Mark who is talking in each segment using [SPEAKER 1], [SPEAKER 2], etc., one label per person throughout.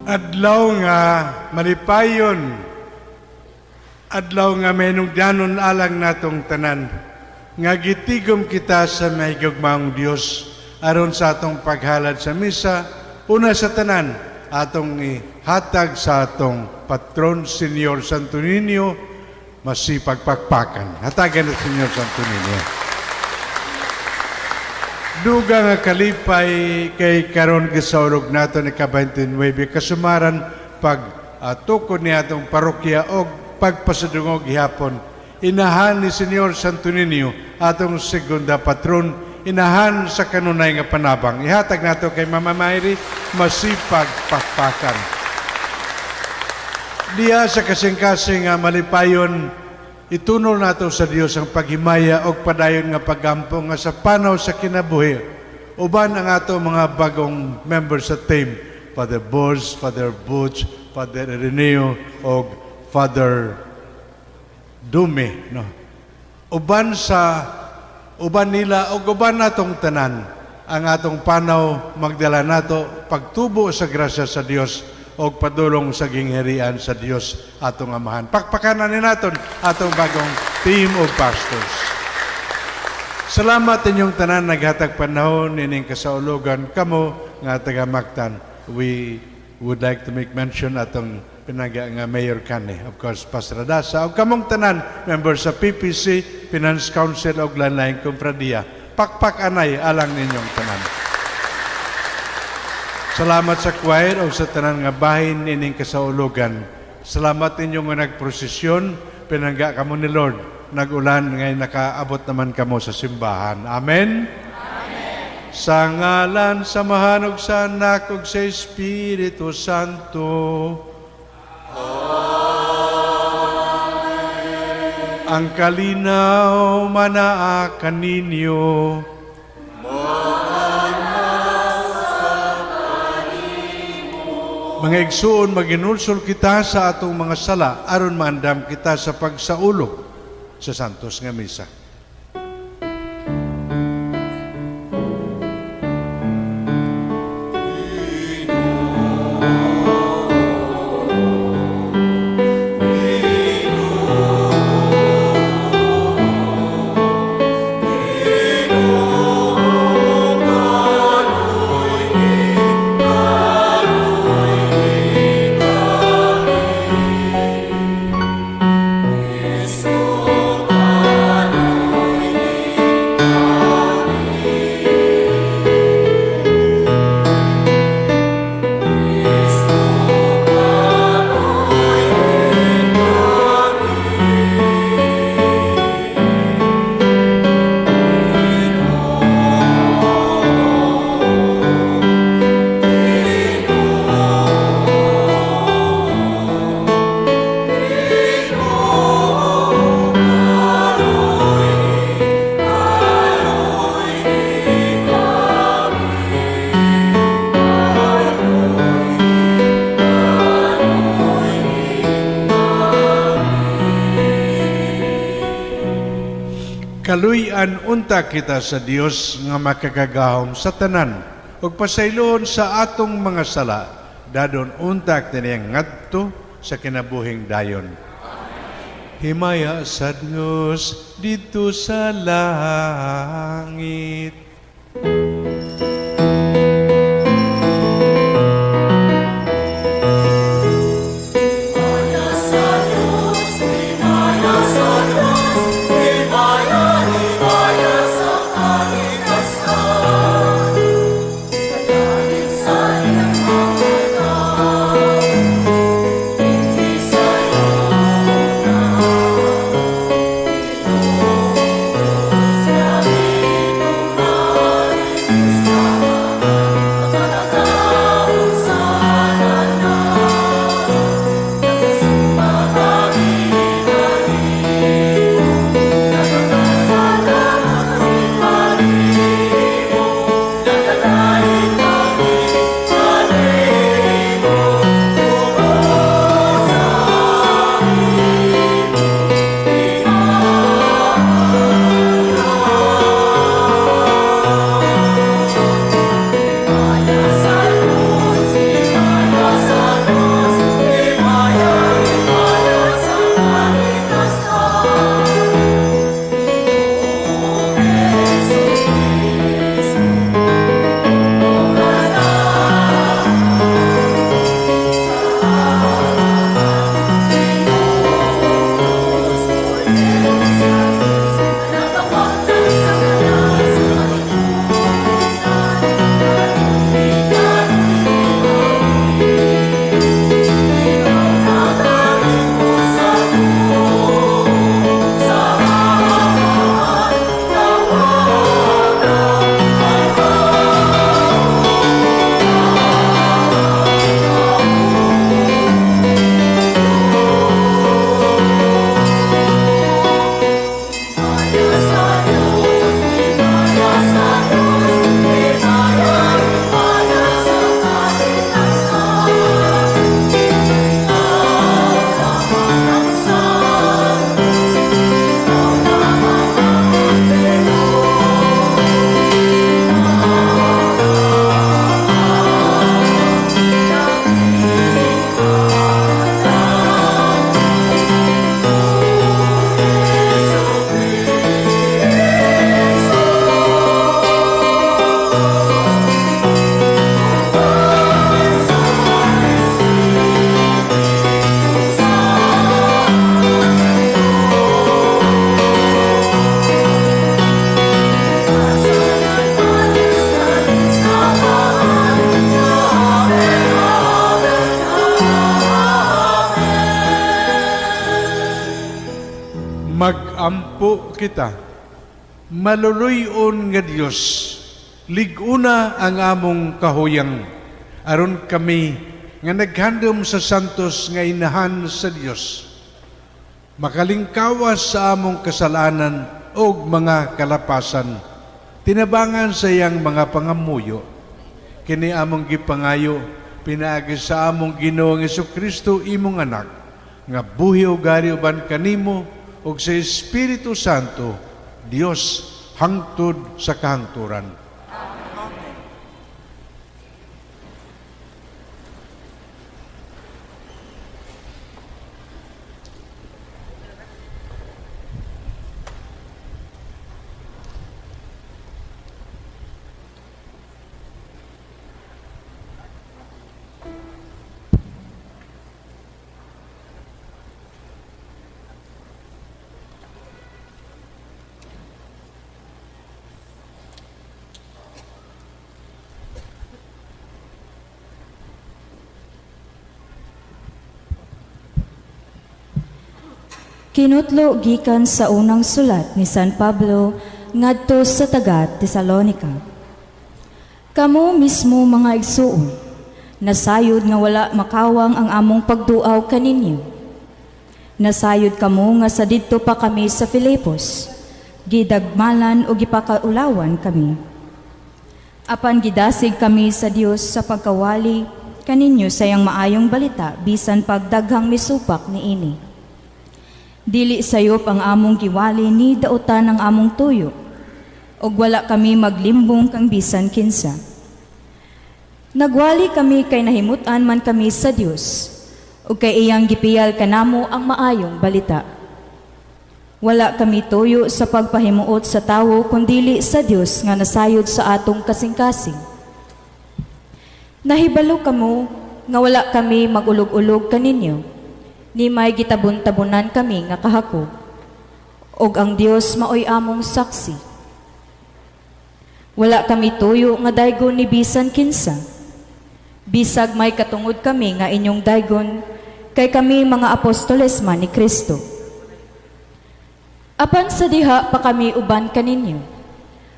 [SPEAKER 1] Adlaw nga malipayon, adlaw nga mahinungdanon alang natong tanan, nga gitigom kita sa mahigugmaong Dios aron sa atong paghalad sa misa. Una sa tanan, atong ihatag sa atong patron, Senyor Santo Niño. Masipag pakpakan. Hatagan ng Senyor Santo Niño. Duga nga kalipay kay karon gisaulog nato ni ka-29 kasumaran pag tukod ni atong parokya og pagpasadungog gihapon. Inahan ni Senyor Santo Niño, atong segunda patron, inahan sa kanunay nga panabang. Ihatag nato kay Mama Mary, masipag pakpakan. Diya sa kasing-kasing nga malipayon, itunol nato sa Dios ang paghimaya og padayon nga pagampo nga sa panaw sa kinabuhi uban ang ato mga bagong members sa team, Father Bors, Father Butch, Father Ireneo og Father Dume, no? Uban sa uban nila og uban natong tanan, ang atong panaw magdala nato pagtubo sa grasya sa Dios og padulong sa gingharian sa Dios atong Amahan. Pakpakanan ni naton atong bagong team of pastors. Salamat inyong tanan naghatag panahon ining kasaulogan, kamo nga taga Mactan. We would like to make mention atong pinangga nga Mayor Kani, of course, Pastor Adasa, ug kamong tanan members sa PPC, Finance Council ug lain konfradiya. Pakpak anay alang ninyong tanan. Salamat sa choir o sa tanan nga bahin ining kasaulogan. Salamat ninyo nga nagprosesyon, pinangga kamo ni Lord. Nag-ulan, ngayon nakaabot naman kamo sa simbahan. Amen? Sa ngalan sa Amahan ug sa Anak ug sa Espiritu Santo. Amen. Ang kalinaw manaa kaninyo. Mga igsuon, maginulsol kita sa atong mga sala aron maandam kita sa pagsaulog sa Santos nga Misa. Kaluy-an unta kita sa Dios nga makagagahom sa tanan ug pasayloon sa atong mga sala, dadon unta kita ngadto sa kinabuhing dayon. Himaya sa Dios didto sa langit.
[SPEAKER 2] Sa Diyos, himaya sa Diyos, himaya, himaya sa kalikasan. Sa sa iyang mga hindi sa na, Ginoo Diyos, kami.
[SPEAKER 1] Mag-ampo kita. Maluluy-on nga Dios, lig-una ang among kahuyang aron kami nga naghandom sa santos nga inahan sa Dios makalingkawas sa among kasalanan ug mga kalapasan, tinabangan sa iyang mga pangamuyo. Kini among gipangayo pinaagi sa among Ginoong Kristo, imong anak, nga buhi ug hari uban kanimo ug sa Espiritu Santo, Dios, hangtod sa kahangturan.
[SPEAKER 3] Kinutlo gikan sa unang sulat ni San Pablo ngadto sa taga Tesalonica. Kamo mismo, mga igsuon, nasayod nga wala makawang ang among pagduaw kaninyo. Nasayod kamo nga sa didto pa kami sa Filipos, gidagmalan o gipakaulawan kami. Apan gidasig kami sa Dios sa pagkawali kaninyo sa iyang maayong balita bisan pagdaghang misupak niini. Dili sayop ang among giwali ni dautan ang among tuyo, ug wala kami maglimbong kang bisan kinsa. Nagwali kami kay nahimut-an man kami sa Dios, ug kay iyang gipiyal kanamo ang maayong balita. Wala kami tuyo sa pagpahimuot sa tawo kundili sa Dios nga nasayod sa atong kasing-kasing. Nahibalo kamo nga wala kami magulog-ulog kaninyo, ni may gitabon-tabonan kami nga kahakog. Og ang Dios maoy among saksi. Wala kami tuyo nga daygon ni bisan kinsa. Bisag may katungod kami nga inyong daygon, kay kami mga apostoles man ni Kristo. Apan sa diha pa kami uban kaninyo,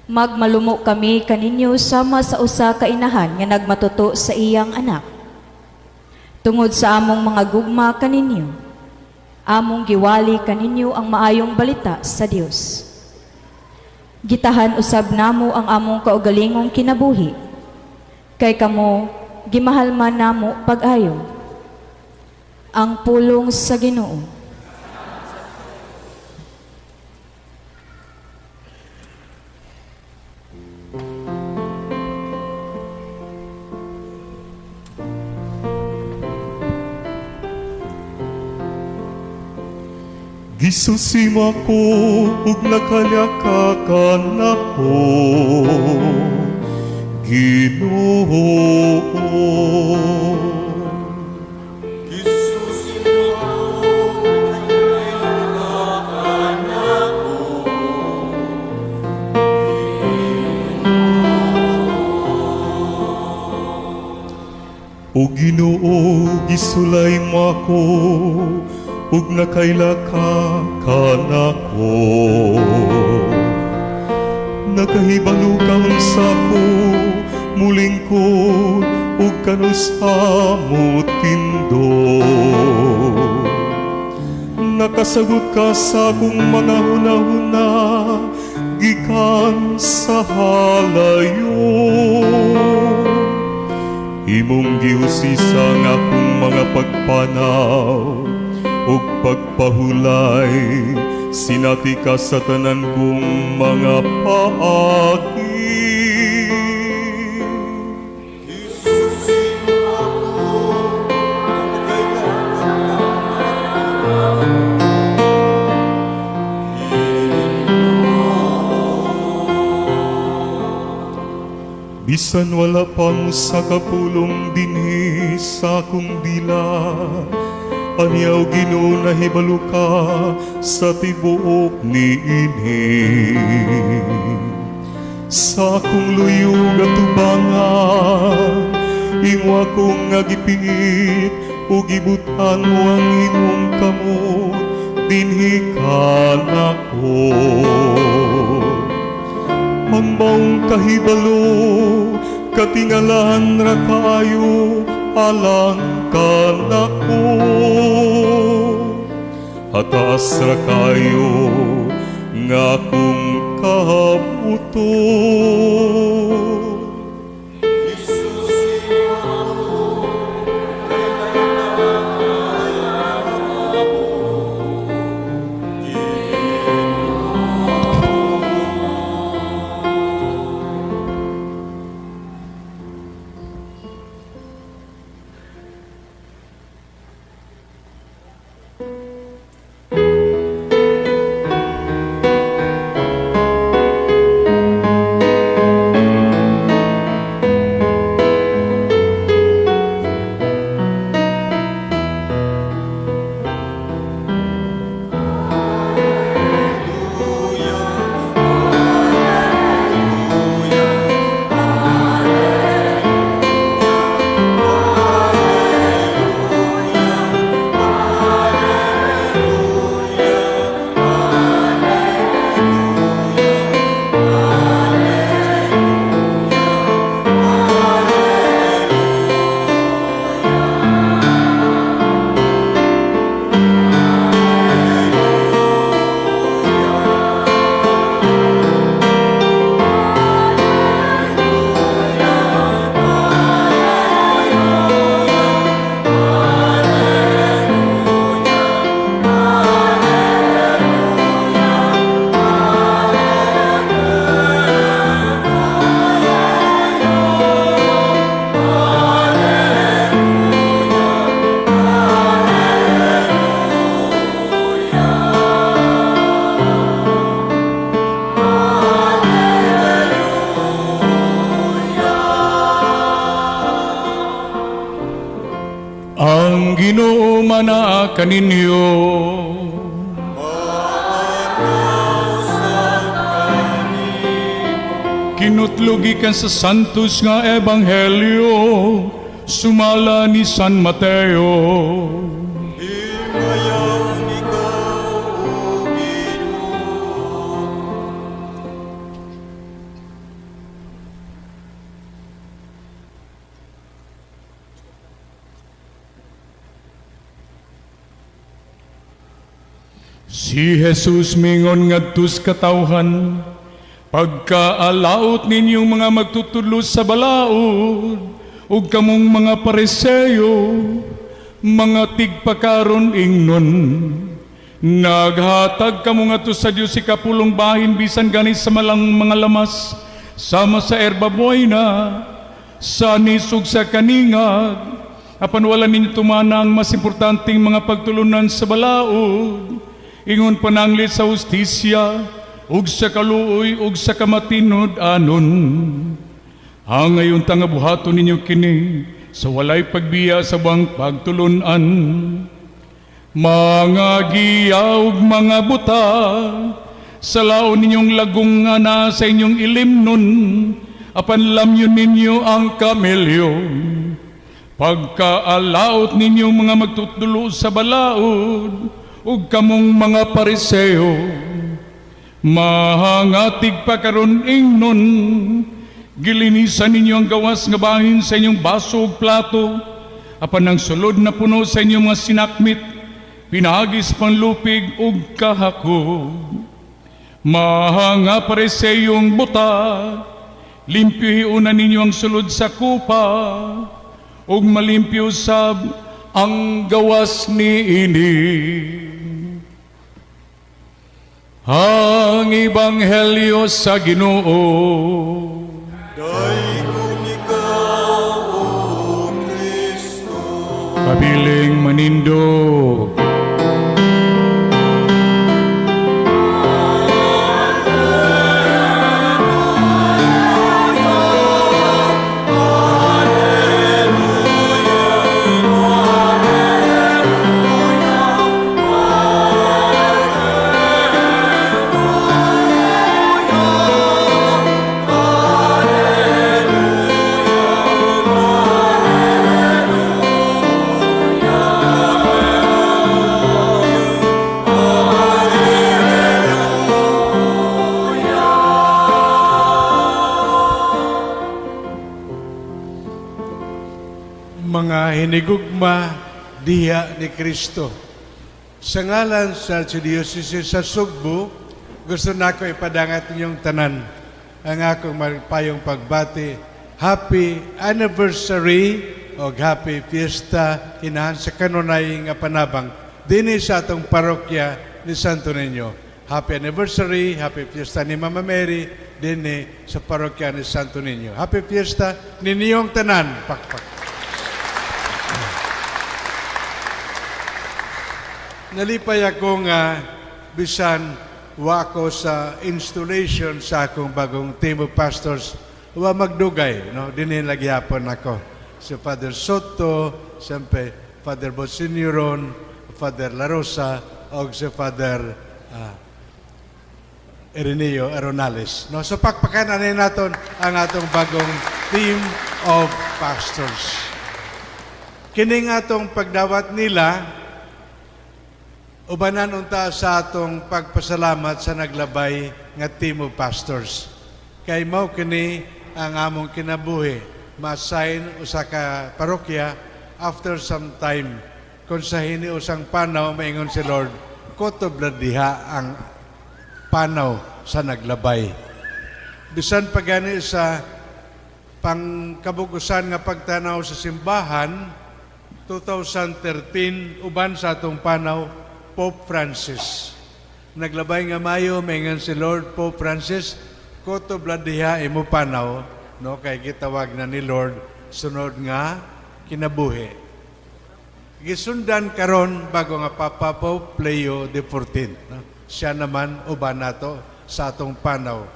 [SPEAKER 3] magmalumo kami kaninyo sama sa usa ka inahan nga nagmatuto sa iyang anak. Tungod sa among mga gugma kaninyo, among giwali kaninyo ang maayong balita sa Dios. Gitahan usab namo ang among kaugalingong kinabuhi, kay kamo gimahal man namo pag-ayo. Ang pulong sa Ginoo.
[SPEAKER 2] Gisusi mo ako ug nakalyaka ka nako, Ginoo.
[SPEAKER 4] Gisusi mo ako, nakalyaka nako.
[SPEAKER 2] O Ginoo, gisulay mo ako ug nakaila ka kanako. Nakahibalo ka unsa ko mulingkod ug kanusa motindog. Nakasagot ka sa akong mga hunahuna gikan sa halayo. Imong giusisa ang akong mga pagpanaw ug pagpahulay, sinati ka sa tanan kong mga paagi.
[SPEAKER 4] Gisusi mo ako, nakaila ka nako.
[SPEAKER 2] Bisan wala pa mo sa kapulong dinhi sa akong dila, anyaw, Ginoo, nahibalo ka sa tibuok niini. Sa akong luyog atubangan, imo akong nga gipiit ug gibutan mo ang imong kamot. Dinhi kanako. Ang maong kahibalo, katingalahan ra kaayo alang kanako. Hataas ra kayo nga akong kabuton.
[SPEAKER 4] Isusi mo ako kay naaya ako.
[SPEAKER 5] Ang Ginoo manaa kaninyo. Kinutlo gikan sa Santos nga Ebanghelyo sumala ni San Mateo.
[SPEAKER 4] Himayaon ikaw, O Ginoo.
[SPEAKER 5] Si Jesus mingon ngadto sa katawhan, "Pagkaalaot ninyong mga magtutudlo sa balaod ug kamong mga Pariseyo, mga tigpakaron ingnon. Naghatag kamo ngadto sa Dios ikapulong bahin bisan gani sa malang mga lamas, sama sa erba buena, sa anis ug sa kaningag. Apan wala ninyo tumana ang mas importanteng mga pagtulunan sa balaod, ingon pananglit sa hustisya ug sa kaluoy ug sa kamatinud-anon. Angay unta nga buhaton ninyo kini sa walay pagbiya sa ubang pagtulunan. Mga giya ug mga buta, salaon ninyong lagong nga naa sa inyong ilimnon, apan lamyon ninyo ang kamelyo. Pagkaalaot ninyong mga magtutudlo sa balaod ug kamong mga Pariseo, mga tigpakaron ingnon. Gilinisan ninyo ang gawas nga bahin sa inyong baso ug plato, apan ang sulod na puno sa inyong mga sinakmit pinaagi sa panlupig ug kahakog. Mga Pariseyong buta, limpyuhi una ninyo ang sulod sa kupa, ug malimpyo sab ang gawas niini." Ang Ebanghelyo sa Ginoo.
[SPEAKER 4] Daygon ikaw, O Kristo.
[SPEAKER 5] Pabiling manindog.
[SPEAKER 1] hinigugma diha ni Kristo. Sa ngalan sa Archdiocese sa Sugbo, gusto nako ipadangat ninyong tanan ang akong payong pagbati. Happy anniversary o happy fiesta Inahan sa Kanunay nga Panabang dinhi sa atong Parokya ni Santo Niño. Happy anniversary, happy fiesta ni Mama Mary dinhi sa Parokya ni Santo Niño. Happy fiesta ninyong tanan. Pakpak. Nalipay ako nga bisan wa ko sa installation sa akong bagong team of pastors, wa magdugay, no, dinhi lagi hapon ako. Si Father Soto, siyempre Father Bosineuron, Father La Rosa, og si Father Ireneo Aronales. No, so pakpakan na naton ang atong bagong team of pastors. Kining atong pagdawat nila, ubanan unta sa atong pagpasalamat sa naglabay nga team of pastors. Kay mao kini ang among kinabuhi. Ma-assign usa ka parokya, after some time kung sa hiniusang panaw maingon si Lord, kutob na diha ang panaw sa naglabay. Bisan pa gani sa pangkabugusan nga pagtanaw sa simbahan, 2013, uban sa atong panaw, Pope Francis. Naglabay nga Mayo, maingon si Lord, "Pope Francis, kutob la diha imo panaw," no, kay gitawag na ni Lord sunod nga kinabuhi. Gisundan karon bago nga Papa, Pope Leo XIV. No? Siya naman uban nato sa atong panaw.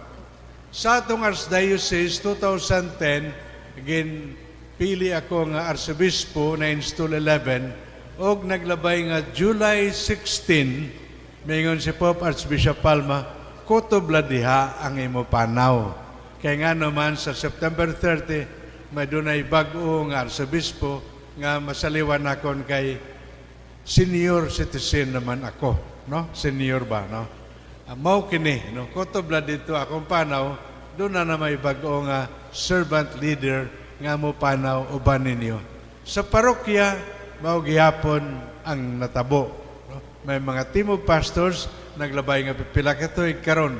[SPEAKER 1] Sa atong Archdiocese 2010, gin pili ako nga arsobispo na install 11 og naglabay nga July 16, mingon si Pope Archbishop Palma, "Kutob la diha ang imo panaw." Kay nga naman sa September 30 may dunay bag-o nga arsobispo nga masaliwan akon kay senior citizen naman ako, no? Senior ba, no? Mao kini, no? Kutob la dito akong panaw, doon na na may bag-o nga servant leader nga mo panaw uban ninyo. Sa parokya, mao gihapon ang natabo. No? May mga team of pastors naglabay nga pipila ka tuig, karon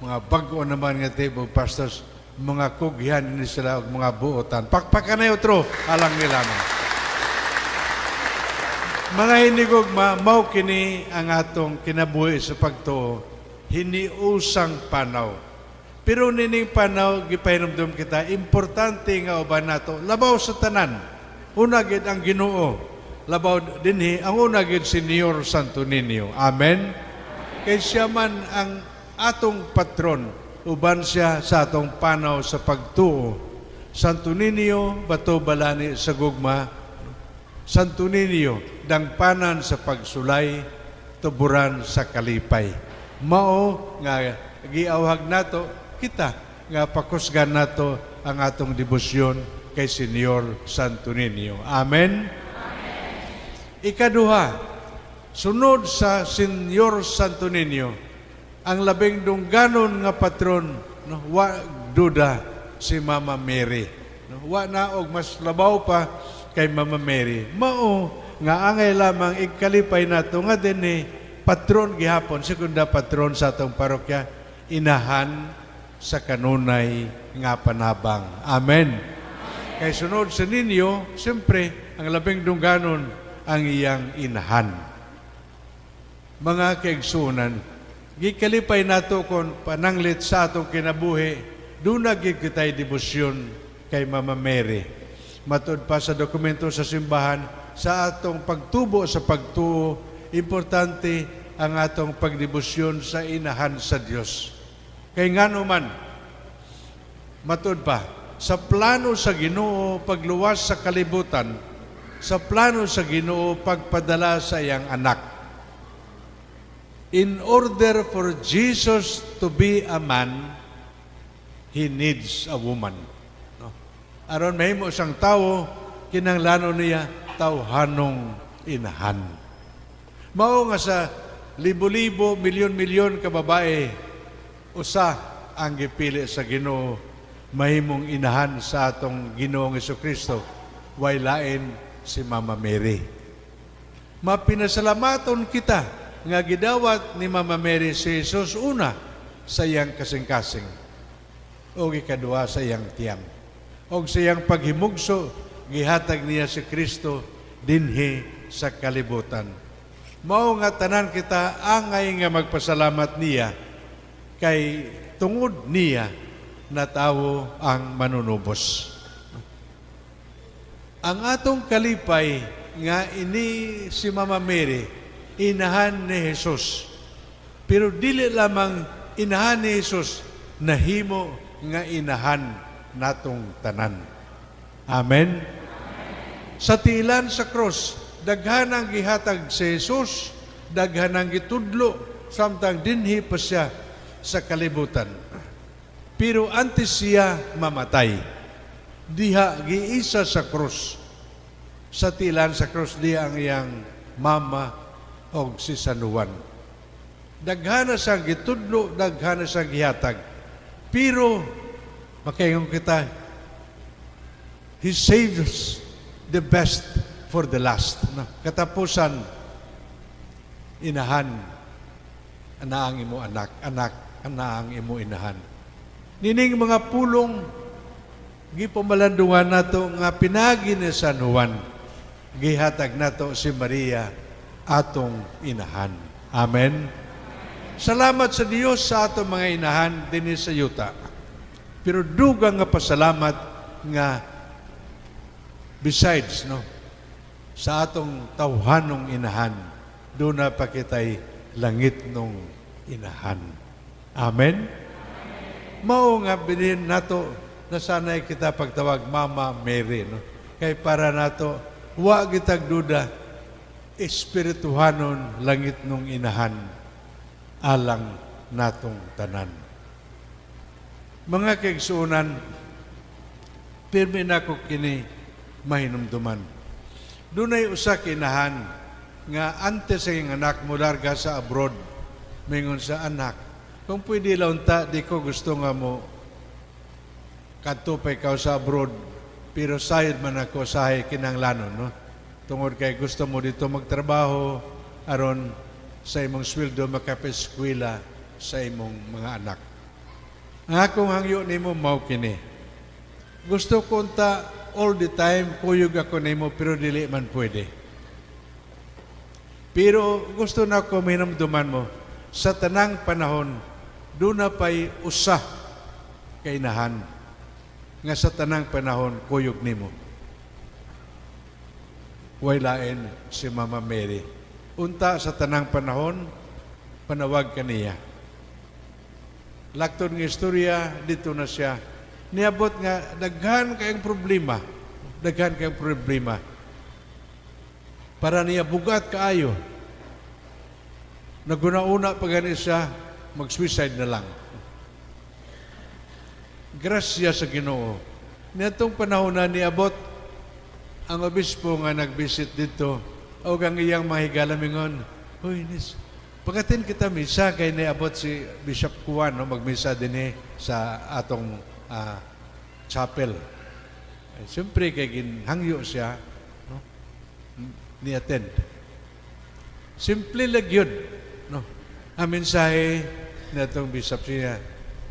[SPEAKER 1] mga bag-o naman nga team of pastors, mga kugyan ni sila og mga buotan. Pakpakan na otro alang nila, no? Mga hinigugma, mao kini ang atong kinabuhi sa pagtuo, hiniusang panaw. Pero nining panaw, gipahinumdum kita, importante nga uban nato, labaw sa tanan. Una gid ang Ginoo. Labaw dinhi ang una gid Señor Santo Niño. Amen. Kay siya man ang atong patron, uban siya sa atong panaw sa pagtuo. Santo Niño, bato balani sa gugma. Santo Niño, dangpanan sa pagsulay, tuburan sa kalipay. Mao nga giawhag nato kita nga pakusgan nato ang atong debosyon kay Señor Santo Niño. Amen. Ikaduha, sunod sa Señor Santo Niño, ang labing dungganon nga patron, no, wa duda si Mama Mary. No, wa na og mas labaw pa kay Mama Mary. Mao nga angay lamang igkalipay nato nga dinhi patron gihapon, segunda patron sa atong parokya, Inahan sa Kanunay nga Panabang. Amen. Kay sunod sa ninyo, siyempre, ang labing dungganon ang iyang inahan. Mga kaigsuonan, gikalipay nato kon pananglit sa atong kinabuhi, duna gid kitay debosyon kay Mama Mary. Matud pa sa dokumento sa simbahan, sa atong pagtubo sa pagtuo, importante ang atong pagdebosyon sa inahan sa Dios. Kay ngano man, matud pa, sa plano sa Ginoo pagluwas sa kalibutan, sa plano sa Ginoo pagpadala sa iyang anak. In order for Jesus to be a man, he needs a woman. No? Aron mahimo siyang tao, kinanglanon niya tawhanong inahan. Mao nga sa libo-libo, milyon-milyon ka babae, usa ang gipili sa Ginoo mahimong inahan sa atong Ginoong Kristo, way lain si Mama Mary. Mapinasalamaton kita nga gidawat ni Mama Mary si Jesus una sa iyang kasing-kasing o ikaduha sa iyang tiyan. O sa iyang paghimugso, gihatag niya si Kristo dinhi sa kalibutan. Mao nga tanan kita angay nga magpasalamat niya kay tungod niya natawo ang Manunubos. Ang atong kalipay nga ini si Mama Mary, inahan ni Jesus. Pero dili lamang inahan ni Jesus, nahimo nga inahan natong tanan. Amen. Sa tiilan sa cross, daghan ang gihatag si Jesus, daghan ang gitudlo, samtang dinhi pa siya sa kalibutan. Pero antes siya mamatay, diha giisa sa krus. Sa tiilan sa krus, diha ang iyang mama og si San Juan. Daghana siyang gitudlo, daghana siyang gihatag. Pero, makaingon kita, He saves the best for the last. No? Katapusan, inahan, ana ang imo anak, anak, ana ang imo inahan. Nining mga pulong, gipamalandungan nato nga pinagi ni San Juan, gihatag nato si Maria atong inahan. Amen. Salamat sa Dios sa atong mga inahan dinhi sa yuta. Pero dugang nga pasalamat nga besides, no, sa atong tawhanong inahan, duna pa kitay langitnong inahan. Amen. Mao nga bilin nato nasanay kita pagtawag Mama Mary, no, kay para nato wa gitag duda, espirituhanon langitnong inahan alang natong tanan. Mga kaigsuonan, pirmi nako kini mahinumduman. Dunay usa ka inahan nga antes sa iyang anak mularga sa abroad, mingon sa anak, "Kung pwede lang ta, di ko gusto nga mo kadto pa ikaw sa abroad, pero sayod man ako sahay kinanglanon, no? Tungod kay gusto mo dito magtrabaho aron sa imong sweldo makapeskwela sa imong mga anak. Ang akong hangyo nimo mao kini. Gusto ko unta all the time kuyog ako nimo, pero dili man pwede. Pero gusto na ko mahinumduman mo sa tanang panahon duna pay usa ka inahan nga sa tanang panahon kuyog nimo. Way lain si Mama Mary. Unta sa tanang panahon panawag kaniya." Laktod nga istorya, dito na siya. Niabot nga daghan kayong problema. Daghan kayong problema. Para niya bugat kaayo. Naguna-una pa gani siya, mag-suicide na lang. Grasya sa Ginoo. Niadtong panahon na niabot ang obispo nga nag-visit dito o ang iyang mga higala mingon, "Hoy, nis, pag-attend kita misa kay niabot si Bishop Juan, no, magmisa din sa atong chapel." Eh, siyempre, kay ginhangyo siya, no, ni-attend. Simple lang yun. No? Ang mensahe na itong bishop siya,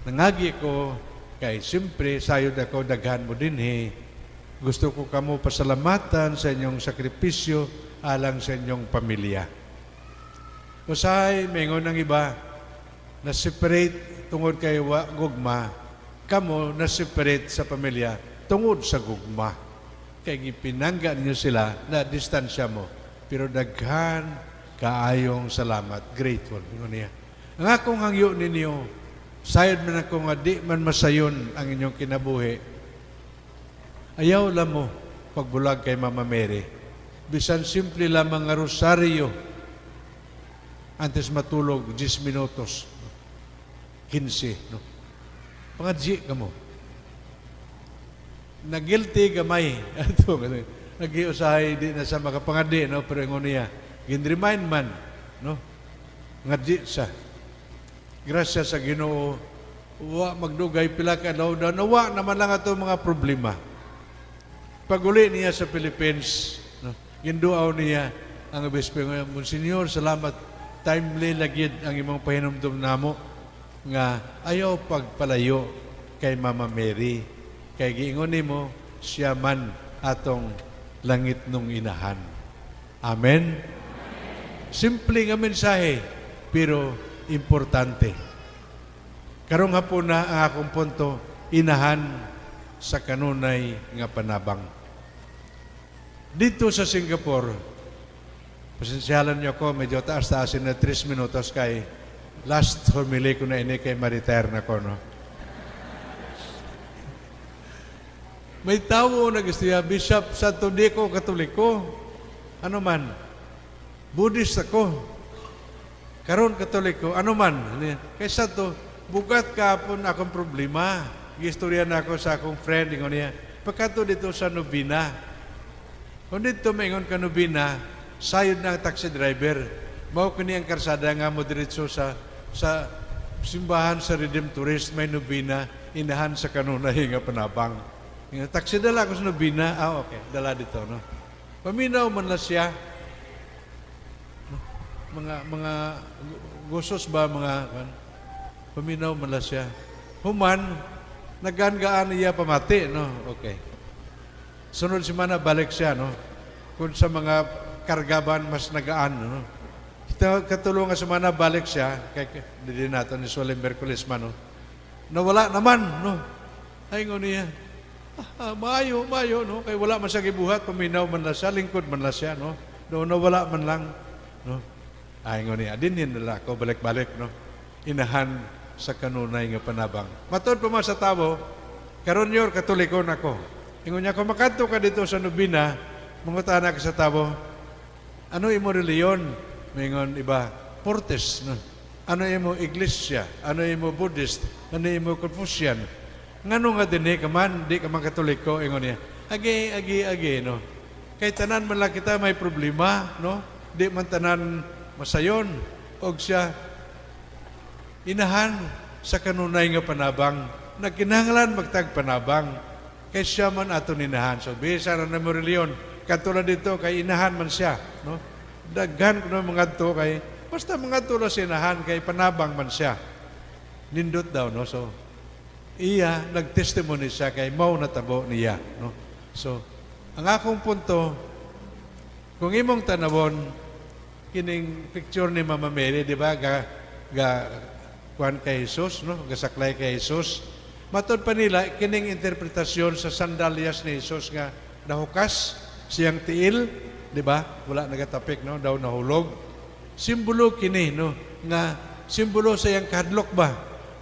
[SPEAKER 1] "Nangagi ko, kay siyempre, sayod ako daghan mo dinhi. Gusto ko kamo pasalamatan sa inyong sakripisyo alang sa inyong pamilya. Usahay, mingon ng iba, na separate tungod kay wa gugma, kamo na separate sa pamilya tungod sa gugma. Kay gipinangga ninyo sila na distansya mo. Pero daghan kaayong salamat." "Grateful," ingon niya. "Ang akong hangyo ninyo, sayod man ako nga di man masayon ang inyong kinabuhi. Ayaw lang mo pagbulag kay Mama Mary. Bisan simple lamang nga rosaryo antes matulog, 10 minutos, 15, no? Pangadji ka mo." Nagilty gamay. Ato, nagiusahay di na sa makapangadi, no? Pero ingon niya, gin-remind man, no? Ngadji siya. Grasya sa Ginoo, wa magdugay pila ka adlaw daw, nawa naman lang ato mga problema. Paguli niya sa Philippines, no? Ginduaw niya ang obispo nga, "Monsignor, salamat, timely lagi ang imong pahinumdum namo nga ayaw pagpalayo kay Mama Mary. Kay giingon nimo, siya man atong langit nung inahan." Amen? Simple nga mensahe, pero importante. Karong hapon na ang akong punto, inahan sa kanunay nga panabang. Dito sa Singapore, pasensyahan niyo ako, medyo taas-taasin na 3 minutos kay last homily ko na ini kay ma-retire na ko, no? May tao na gusto niya, "Bishop, sa di ko Katoliko. Ano man? Buddhist ako. Karon Katoliko, ano man? Kay sa to, bugat kapon akong problema." Gistorya na ako sa akong friend, ingon niya, "Pagkato dito sa Novena. Kung dito maingon ka Novena, sayod na ang taxi driver. Mao kini ang karsada nga mo diretso sa simbahan sa Redemptorist, may novena, inahan sa kanunay nga panabang. Nga, taxi, dala ko sa novena." "Ah, okay, dala dito, no?" Paminaw man na siya. No? Mga gusos ba mga kan? Paminaw man na siya. Human nagaan-gaan niya pamati, no? Okay. Sunod semana balik siya, no? Kung sa mga kargaban mas nagaan, no? Katulong nga semana balik siya, kay di nato ni Sulim Merkulis man, no? Nawala naman, no? Ay, ingon niya, "Ah, ah, maayo, maayo, no?" Kay wala man siya gibuhat, paminaw man na siya, lingkod man na siya, no? No, nawala man lang, no? Ay, ingon niya, "Dinhin nila ako, balik-balik," no? Inahan sa kanunay nga panabang. Matod pa man sa tao, "Karon yor, Katoliko na ko." Ingon niya, "Kung makadto ka dito sa nobina, mangutana ka sa tao, 'Ano imo reliyon?' Mingon iba, 'Fortis, no? Ano imo iglesia? Ano imo Buddhist? Ano imo Confucian? Ngano nga dinhi ka man, di ka man Katoliko?' Ingon niya. Agi, agi, agi, no? Kay tanan man lang kita may problema, no? Di man tanan masayon. Og siya, inahan sa kanunay nga panabang, nagkinahanglan magtag panabang, kay siya man ato ninahan." So, bisa na mo reliyon, katulad dito, kay inahan man siya, no? Daghan kuno mga to kay, basta mga to sa inahan, kay panabang man siya. Nindot daw, no? So, iya, nagtestimony siya kay mao natabo niya, no? So, ang akong punto, kung imong tanawon, kining picture ni Mama Mary, di ba, ga kuan kay Jesus, no? Gasaklay kay Jesus. Matod pa nila, kining interpretasyon sa sandalyas ni Jesus nga nahukas siyang tiil, di ba? Wala nagatapik, no? Daw nahulog. Simbolo kini, no? Nga simbolo sa iyang kahadlok ba?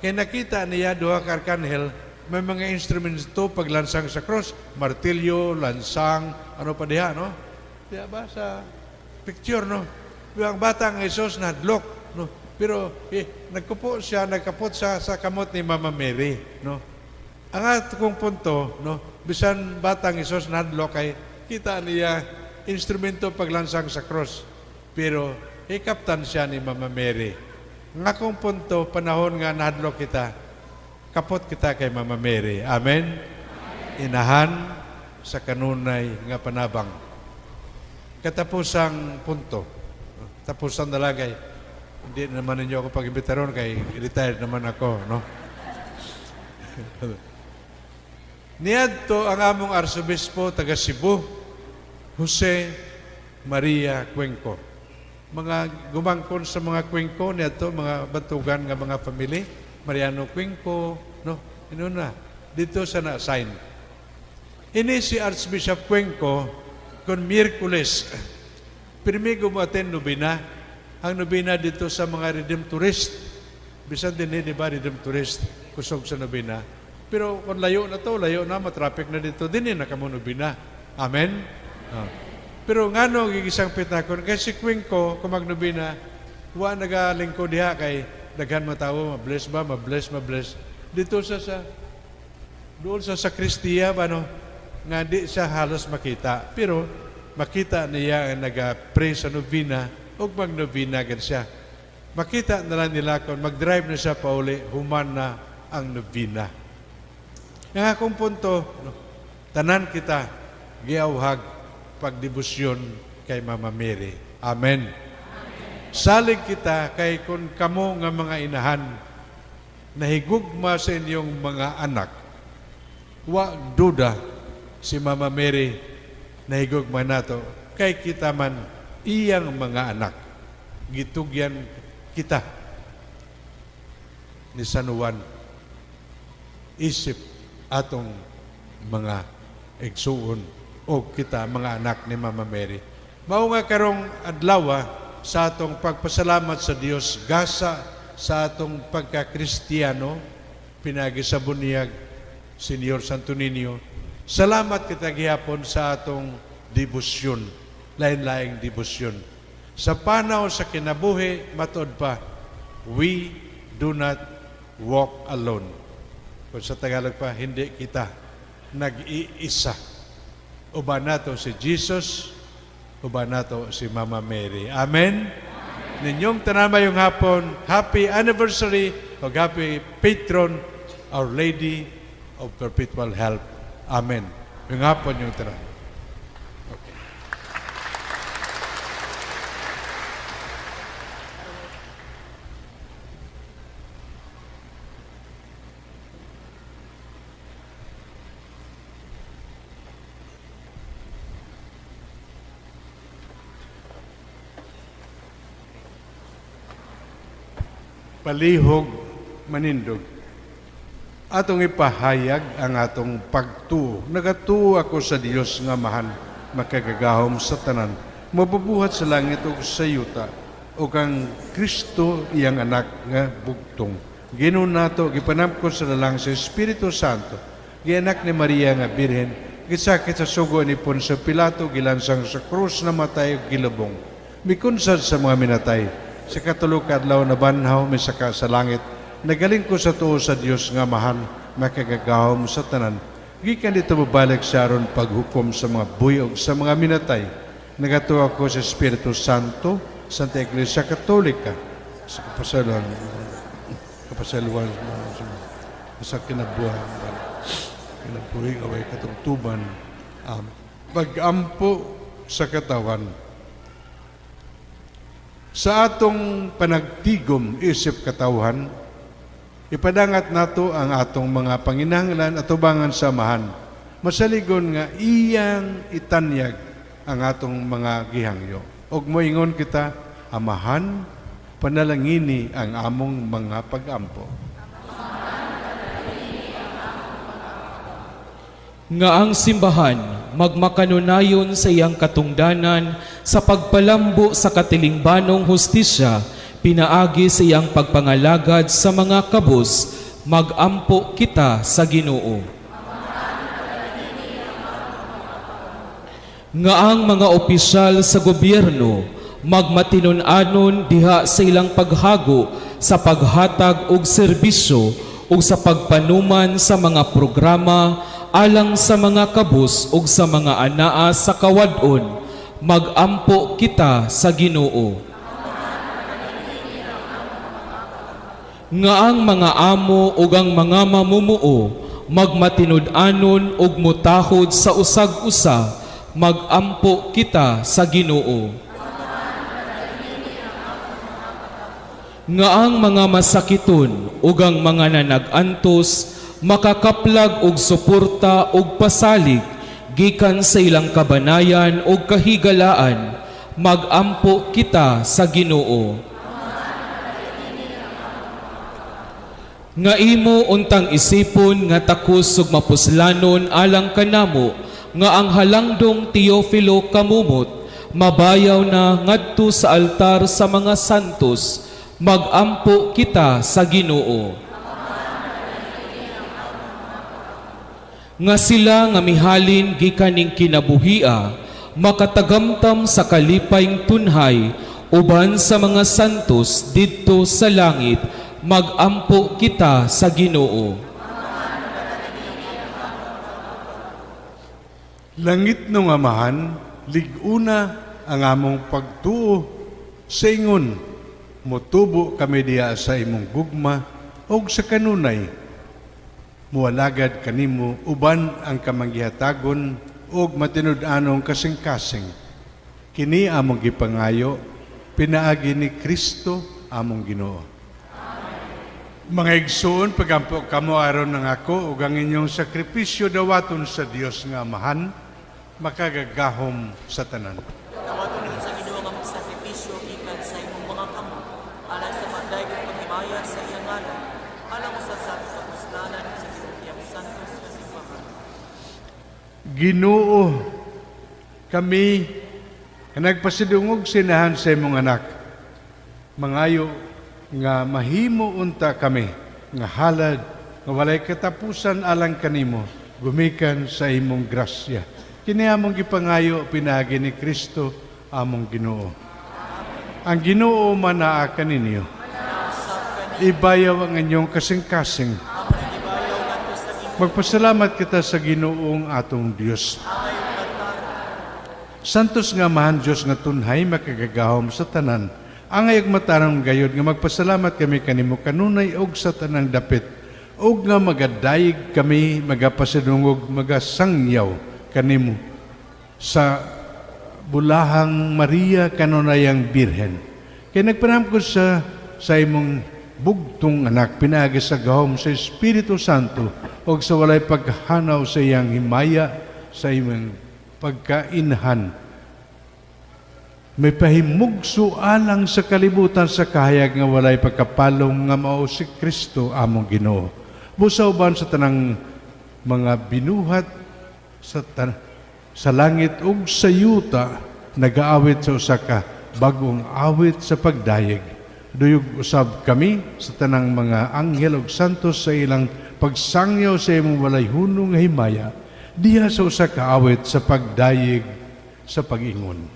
[SPEAKER 1] Kay nakita niya duha ka arkanghel, may mga instruments to paglansang sa cross, martilyo, lansang, ano pa diha, no? Diha ba sa picture, no? Ang batang Jesus nahadlok, no? Pero eh, nagkupo siya, nagkapot siya sa kamot ni Mama Mary, no? Ang akong punto, no, bisan batang Jesus nahadlok kay kita niya instrumento paglansang sa cross. Pero ikaptan siya ni Mama Mary. Ang akong punto, panahon nga nahadlok kita, kapot kita kay Mama Mary. Amen? Inahan sa kanunay nga panabang. Katapusang punto. Tapusan na lagay. Hindi naman ninyo ako pag-imbitaron kay retired naman ako, no? Niadto ang among arsobispo taga Cebu, Jose Maria Cuenco. Mga gumangkon sa mga Cuenco niadto, mga bantugan nga mga family, Mariano Cuenco, no? Inuna dito sa na-assign. Ini si Archbishop Cuenco kung Miyerkules pirmi gumaten nobina. Ang nobina dito sa mga Redemptorist. Bisan din eh, di ba, Redemptorist, kusog sa nobina. Pero kung layo na to, layo na, matraffic na dito, din na kamo nobina. Amen? Ah. Pero ngano gigisang pitakon kay si Cuenco kung magnobina, wa nagalingkod diha kay daghan mo tawo, ma-bless ba, ma-bless, ma-bless. Dito sa doon sa sakristiya ba, no, nga di siya halos makita. Pero makita niya ang naga-pray sa novena ug mag-novena gid siya. Makita na lang nila kung mag-drive na siya pauli, human na ang novena. Ang akong punto, no, tanan kita giawhag pagdebosyon kay Mama Mary. Amen. Salig kita kay kung kamo nga mga inahan nahigugma sa inyong mga anak, wa duda si Mama Mary nahigugma nato kay kita man iyang mga anak. Gitugyan kita ni San Juan isip atong mga igsuon o kita mga anak ni Mama Mary. Mao nga karong adlaw sa atong pagpasalamat sa Dios, gasa sa atong pagkakristiyano pinagi sa bunyag, Señor Santo Niño. Salamat kita gihapon sa atong debosyon, lain-laing debosyon. Sa panaw sa kinabuhi, matuod pa, we do not walk alone. Kung sa Tagalog pa, hindi kita nag-iisa. Uban nato si Jesus, uban nato si Mama Mary. Amen? Ninyong tanan, maayong hapon, happy anniversary o happy patron, Our Lady of Perpetual Help. Amen. Maayong hapon inyong tanan. Okay. Palihog manindog. Atong ipahayag ang atong pagtuo. Nagatuo ako sa Dios nga Amahan, makagagahom sa tanan, mabubuhat sa langit ug sa yuta, ug ang Kristo iyang anak nga bugtong. Ginoo nato, gipanamkon sa lalang sa Espiritu Santo, gianak ni Maria nga Birhen, gisakit sa sugo ni Poncio Pilato, gilansang sa krus, namatay ug gilubong. Mikunsad sa mga minatay, sa katulo ka adlaw nabanhaw, misaka sa langit, nagalingkod sa tuo sa Dios nga Amahan, makagagahom sa tanan. Gikan didto mobalik siya aron paghukom sa mga buhi ug sa mga minatay. Nagatuo ako sa Espiritu Santo, Santa Iglesia Katolika, sa kapasalan, kapasaluan, sa kinabuhan, kinabuhi nga way katungtuban. Amen. Pag-ampo sa katawan. Sa atong panagtigom isip katawhan, ipadangat nato ang atong mga panginahanglan atubangan sa Amahan. Masaligon nga iyang itanyag ang atong mga gihangyo. Og moingon kita, "Amahan, panalangini ang among mga pagampo."
[SPEAKER 6] Nga ang simbahan magmakanunayon sa iyang katungdanan sa pagpalambo sa katilingbanong hustisya pinaagi sa iyang pagpangalagad sa mga kabus, magampo kita sa Ginoo. Nga ang mga opisyal sa gobyerno magmatinun-anon diha sa ilang paghago sa paghatag og serbisyo ug sa pagpanuman sa mga programa alang sa mga kabus ug sa mga anaa sa kawad-on, magampo kita sa Ginoo. Nga ang mga amo ug ang mga mamumuo magmatinud-anon ug motahod sa usag-usa, magampo kita sa Ginoo. Nga ang mga masakiton ug ang mga nanag-antos makakaplag og suporta ug pasalig gikan sa ilang kabanayan ug kahigalaan, magampo kita sa Ginoo. Nga imo untang isipon nga takos ug mapuslanon alang kanamo nga ang halangdong Teofilo Camomot mabayaw na ngadto sa altar sa mga santos, magampo kita sa Ginoo. Nga sila nga mihalin gikan ning kinabuhia makatagamtam sa kalipayng tunhay uban sa mga santos didto sa langit, magampo kita sa Ginoo.
[SPEAKER 1] Langitnong Amahan, lig-una ang among pagtuo sa ingon, motubo kami diha sa imong gugma og sa kanunay. Mualagad kanimo uban ang kamanggihatagon ug matinud-anong kasing-kasing. Kini among gipangayo, pinaagi ni Kristo among Ginoo. Mga igsoon, pagampo kamo aron ng ako ug ang inyong sakripisyo dawaton sa Dios nga Amahan, makagagahom sa tanan.
[SPEAKER 7] Dawaton sa Ginoo ang among sakripisyo gikan sa imong mga kamot, alang sa pagdayeg ug paghimaya sa iyang ngalan, alang usab sa atong kapuslanan ug sa tibuok iyang santos nga simbahan.
[SPEAKER 1] Ginoo, kami nga nagpasidungog sinahan sa imong anak, mangayo nga mahimo unta kami nga halad nga walay katapusan alang kanimo, gumikan sa imong grasya. Kini among gipangayo pinaagi ni Kristo among Ginoo. Ang Ginoo manaa kaninyo. Ibayaw ang inyong kasing-kasing. Magpasalamat kita sa Ginoong atong Dios. Santos nga Amahan Dios nga tunhay makagagahom sa tanan. Angay ug matarong gayod nga magpasalamat kami kanimo kanunay og sa tanang dapit, ug nga magadayeg kami, magapasidungog, magasangyaw kanimo sa bulahang Maria kanunayang Birhen. Kay nagpanamkod sa imong bugtong anak pinaagi sa gahom sa Espiritu Santo ug sa walay paghanaw sa iyang himaya sa imong pagkainhan, mipahimugso alang sa kalibutan sa kahayag nga walay pagkapalong nga mao si Kristo among Ginoo. Busa uban sa tanang mga binuhat sa langit ug sa yuta nagaawit sa usa ka bag-ong awit sa pagdayeg. Duyog usab kami sa tanang mga anghel ug santos sa ilang pagsangyaw sa imong walay hunong nga himaya diha sa usa ka awit sa pagdayeg sa pag-ingon.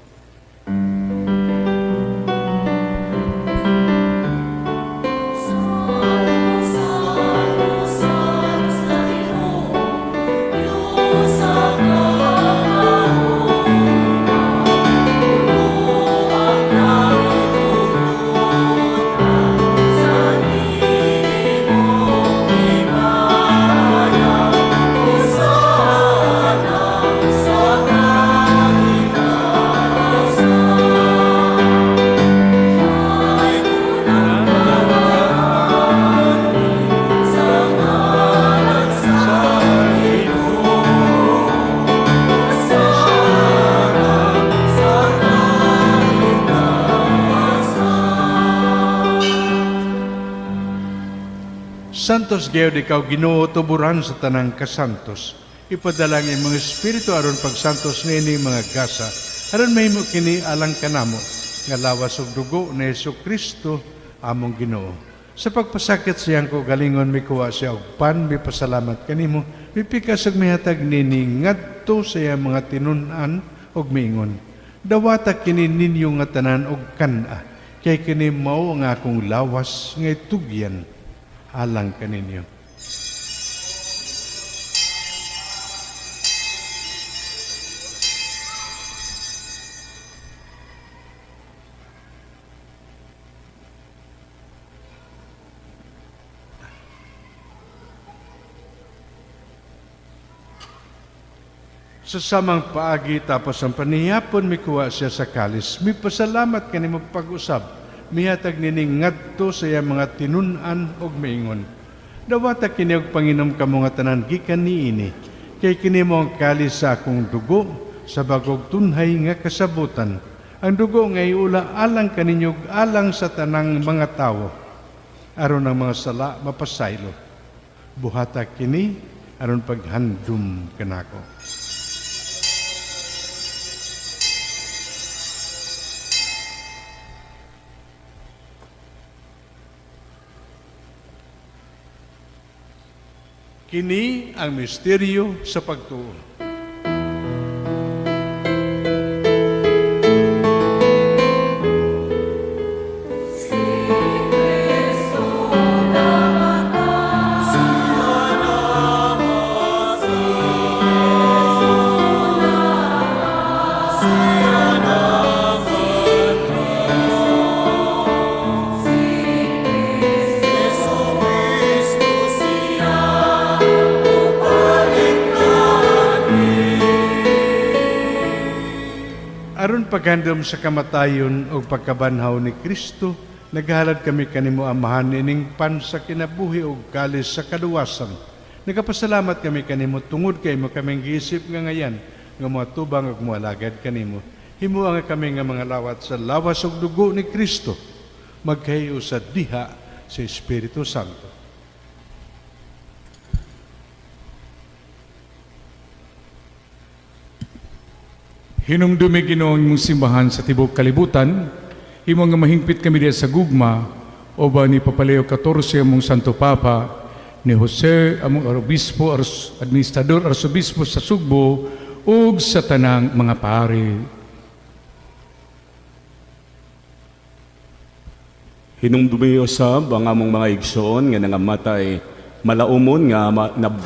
[SPEAKER 1] Santos gayud ikaw Ginoo, tuburan sa tanang kasantos. Ipadala ang imong espiritu aron pagsantos niini mga gasa, aron mahimo kini alang kanamo nga lawas ug dugo ni Hesus Kristo among Ginoo. Sa pagpasakit sa iyang kaugalingon, mikuha siya og pan, mipasalamat kanimo, mipikas ug mihatag nini ngadto sa iyang mga tinun-an ug miingon: "Dawata kini ninyo nga tanan og kan-a, kay kini mao ang akong lawas nga itugyan alang kaninyo." Sa samang paagi, tapos ang panihapon, mikuha siya sa kalis. Mipasalamat kanimo pag-usab. Mihatag nini ngadto sa iyang mga tinun-an og miingon: "Dawata kini og panginom kamo nga tanan gikan niini. Kay kini mao ang kalis sa akong dugo sa bagong tunhay nga kasabutan. Ang dugo nga iula alang kaninyo ug alang sa tanang mga tawo, aron ang mga sala mapasaylo. Buhata kini aron paghandom kanako." Kini ang misteryo sa pagtuo.
[SPEAKER 4] Jesu Kristo siya, upalit.
[SPEAKER 1] paghandom sa kamatayon o pagkabanhaw ni Kristo, naghalad kami kanimo, Amahan, ining pan sa kinabuhi ug kalis sa kaluwasan. Nagapasalamat kami kanimo tungod kay imo kaming giisip nga ngayan nga moatubang ug moalagad kanimo. Himoa nga kami nga mga lawat sa lawas ug dugo ni Kristo magkahiusa diha sa Espiritu Santo.
[SPEAKER 5] Hinumdumi, Ginoo, ang imong simbahan sa tibuok kalibutan, himo nga mahingpit kami diha sa gugma uban ni Papa Leo XIV among Santo Papa, ni Jose among Arobispo, Administrador Arsobispo sa Sugbo ug sa tanang mga pari.
[SPEAKER 8] Hinumdumi usab ang among mga igsoon nga nangamatay, malaumon nga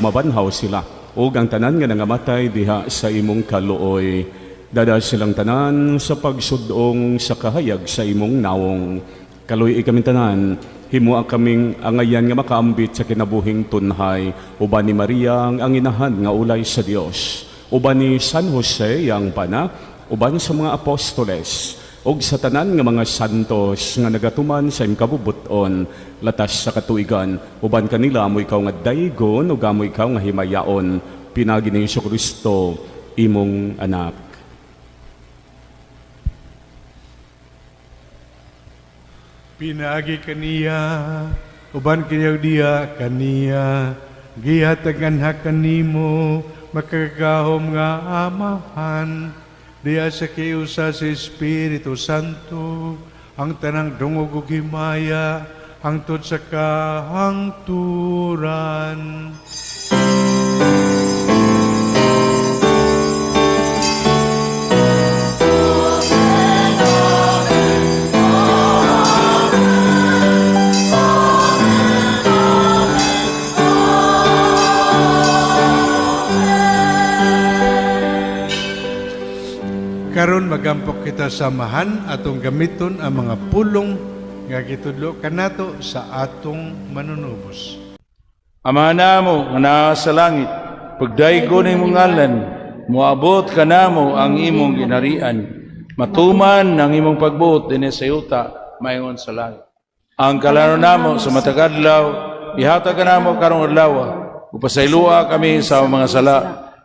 [SPEAKER 8] mabanhaw sila ug ang tanan nga nangamatay diha sa imong kaluoy. Dada silang tanan sa pagsudong sa kahayag sa imong nawong. Kaluy-i kami tanan, himoa kaming angayan nga makaambit sa kinabuhing tunhay uban ni Maria ang inahan nga ulay sa Dios, uban ni San Jose ang bana, uban sa mga apostoles ug sa tanan nga mga santos nga nagatuman sa imong kabubut-on latas sa katuigan. Uban kanila amo ikaw nga daygon ug amo ikaw nga himayaon pinaagi ni Hesus Kristo, imong anak.
[SPEAKER 1] Pinaagi kaniya, uban kaniya diha kaniya, gihatagan ha kanimo, makagagahom nga Amahan, diha sa kiusa sa Espiritu Santo, ang tanang dungog ug himaya, hangtod sa kahangturan. Karon magampok kita sa Amahan, atong gamiton ang mga pulong nga gitudlo kanato sa atong manunubos.
[SPEAKER 9] Ama namo nga naa sa langit, pagdaygon imong ngalan, moabot kanamo ang imong ginharian. Matuman ang imong pagbuot dinhi sa yuta maingon sa langit. Ang kalanon namo sa matag adlaw, ihatag kanamo karong adlaw. Ug pasayloa kami sa among mga sala,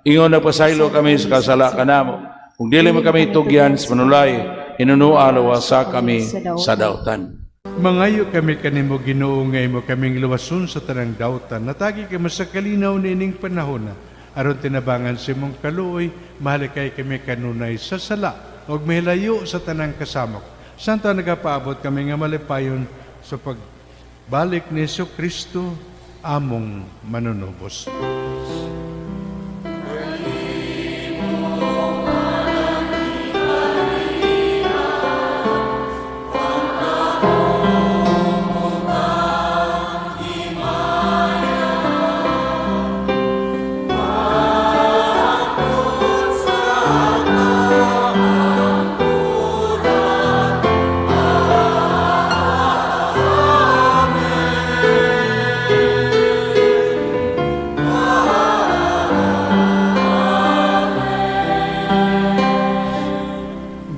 [SPEAKER 9] ingon nagpasaylo kami sa kasala kanamo. Kung dili mo kami tugyan sa panulay, hinunua luwasa kami sa dautan.
[SPEAKER 1] Mangayo kami kanimo, Ginoo, nga imo kaming luwason sa tanang dautan. Hatagi kami sa kalinaw niining panahon aron tinabangan sa imong kaluoy mahalikay kami kanunay sa sala ug mahilayo sa tanang kasamok. Samtang nagapaabot kami nga malipayon sa pagbalik ni Hesus Kristo among manunubos.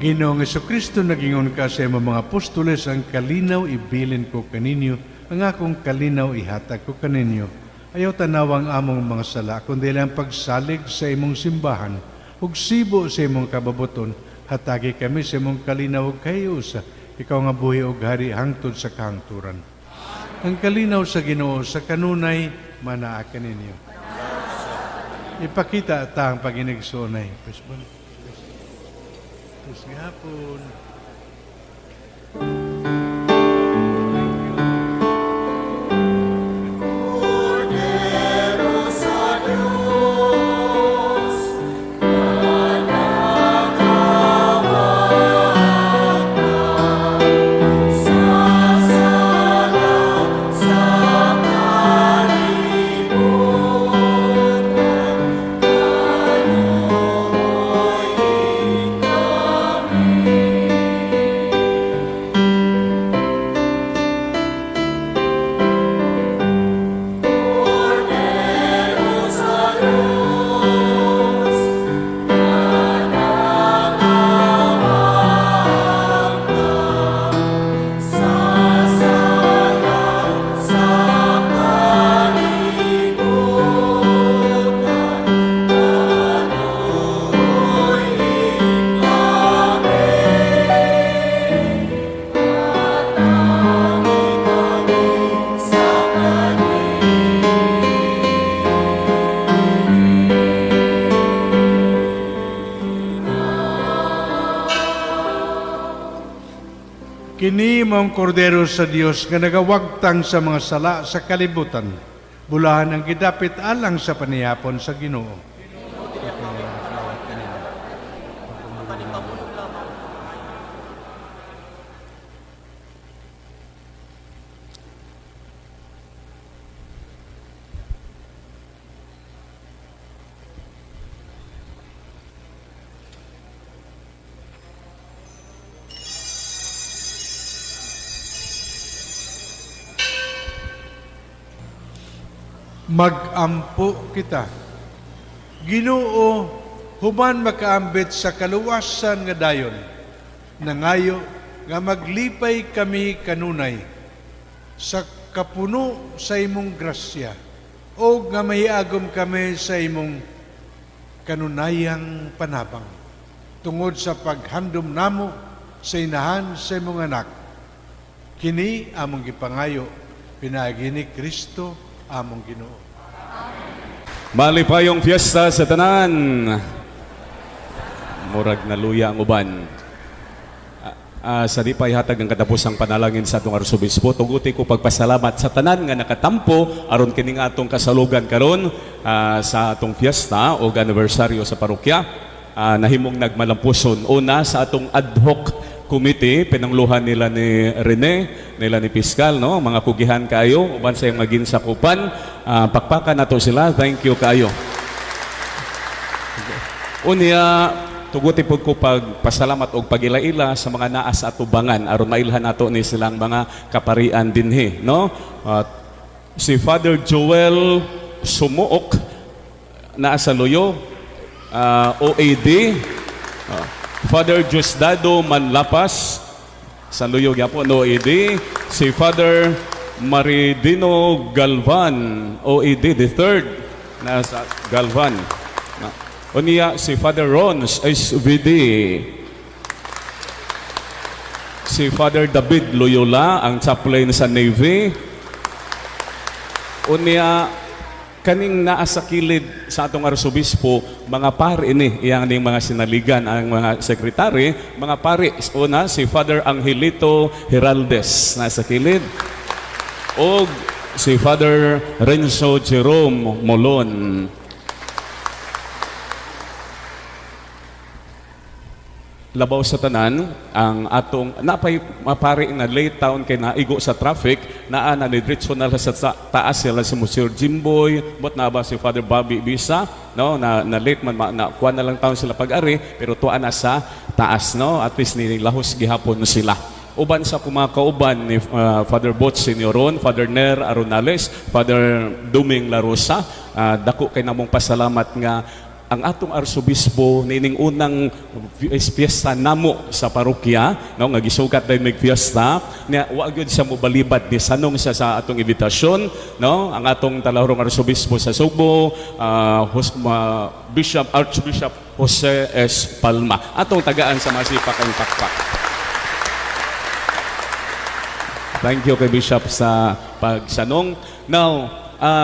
[SPEAKER 1] Ginoong Kristo, nagingon ka sa imong mga apostoles, "Ang kalinaw ibilin ko kaninyo, ang akong kalinaw ihatag ko kaninyo. Ayaw tanawang among mga sala, kundi ang pagsalig sa imong simbahan, ug sibo sa imong kababuton, hatagi kami sa imong kalinaw ug kahiusa, ikaw nga buhi ug hari hangtod sa kahangturan." Ang kalinaw sa Ginoo sa kanunay manaa kaninyo. Ipakita ta ang paginigsuonay. Praise God. Peace gihapon.
[SPEAKER 4] Kordero sa Diyos, sa sala sa kalibutan, kaluoy kami.
[SPEAKER 1] Kini mao ang kordero sa Dios nga nagawagtang sa mga sala sa kalibutan. Bulahan ang gidapit alang sa panihapon sa Ginoo.
[SPEAKER 7] Apan ipamulong lamang ang imong
[SPEAKER 1] Magampo kita. Ginoo, human makaambit sa kaluwasan nga dayon, nangayo nga maglipay kami kanunay sa kapuno sa imong grasya o nga mahiagom kami sa imong kanunayang panabang tungod sa paghandom namo sa inahan sa imong anak. Kini among gipangayo pinaagi ni Kristo among Ginoo.
[SPEAKER 8] Malipayong fiesta sa tanan. Murag naluya ang uban. Sa di pa ihatag ang katapusang panalangin sa atong arsobispo, tuguti ko pagpasalamat sa tanan nga nakatampo aron kining atong kasalugan karon sa atong fiesta o anibersaryo sa parokya. Nahimong nagmalampuson. Una sa atong ad hoc committee, pinangluhan nila ni Rene, nila ni Piscal, no? Mga kugihan kayo, uban sa iyang maging sakupan. Pakpakan nato sila. Thank you kayo. Unya, tuguti pod ko pagpasalamat og pagila-ila sa mga naa sa atubangan aron mailhan nato ni silang mga kaparian dinhi, no? At si Father Joel Sumuok naa sa Luyo, OAD, Father Diosdado Manlapas sa Luyo gyapon, OAD, si Father Maridino Galvan, OAD the third, nasa Galvan. Unya si Father Rons SVD, si Father David Loyola, ang chaplain sa Navy. Unya kaning naa sa kilid sa atong arsobispo, mga pari ini, iyang ning mga sinaligan ang mga sekretary, mga pari. Una si Father Angelito Heraldes nasa kilid. Og si Father Renzo Jerome Molon. Labaw sa tanan ang atong napay mapari na late town kay naigo sa traffic, naa na ni diretso na sa taas sila si Monsieur Jimboy, but na ba si Father Bobby Bisa, no, na, na late man na kuan na lang taon sila pag-ari, pero tuwa na sa taas, no, at least nilahos gihapon sila. Uban sa kumakauban ni Father Bot Senioron, Father Ner Aronales, Father Duming Larosa, dako kay namong pasalamat nga ang atong arsobispo nining unang fiesta namo sa parokya, no, nga gisugat dahil mig fiesta niya, wa gyud siya mobalibad, ni sanong siya sa atong imbitasyon, no, ang atong talahurong arsobispo sa Sugbo, Bishop Archbishop Jose S. Palma. Atong tagaan sa masipak ang pakpak. Thank you kay Bishop sa pagsanong. Now,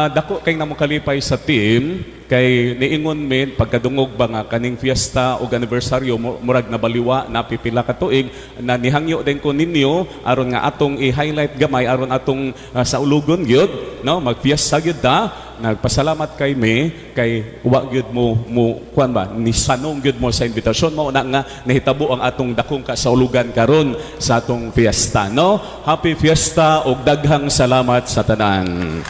[SPEAKER 8] dako kay namo kalipay sa team kay niingon min pagkadungog ba nga kaning fiesta og anibersaryo murag nabaliwa na pipila ka tuig na nihangyo din ko ninyo aron nga atong i-highlight gamay aron atong saulugon gyud, no, magfiesta gyud ta. Nagpasalamat kay me kay wa gyud mo mo kuan ba ni sanong gyud mo sa imbitasyon mao na nga nahitabo ang atong dakong kasaulugan karon sa atong fiesta, no. Happy fiesta ug daghang salamat sa tanan.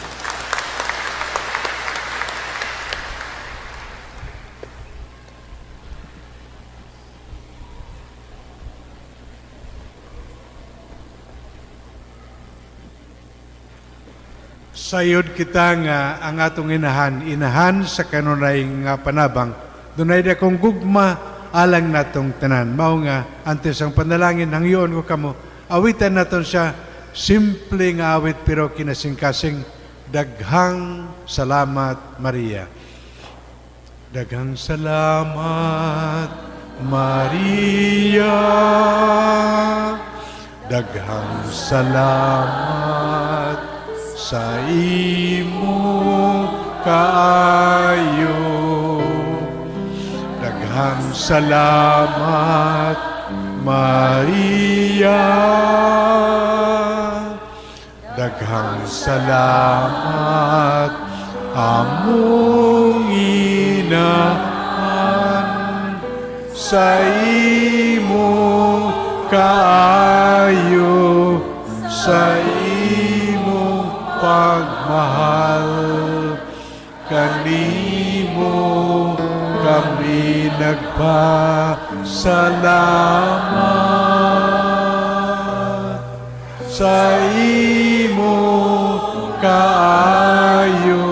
[SPEAKER 1] Sayod kita nga ang atong inahan, inahan sa kanunay nga panabang. Dunay dakong gugma alang natong tanan. Mao nga antes ang panalangin hangyoon ko kamo, awitan naton siya, simple nga awit pero kinasingkasing, daghang salamat Maria. Daghang salamat Maria. Daghang salamat sa imong kaayo. Daghang salamat Maria. Daghang salamat, among Inahan, sa imong kaayo, sa imong pagmahal. Kanimo kami nagpasalamat sa imong kaayo,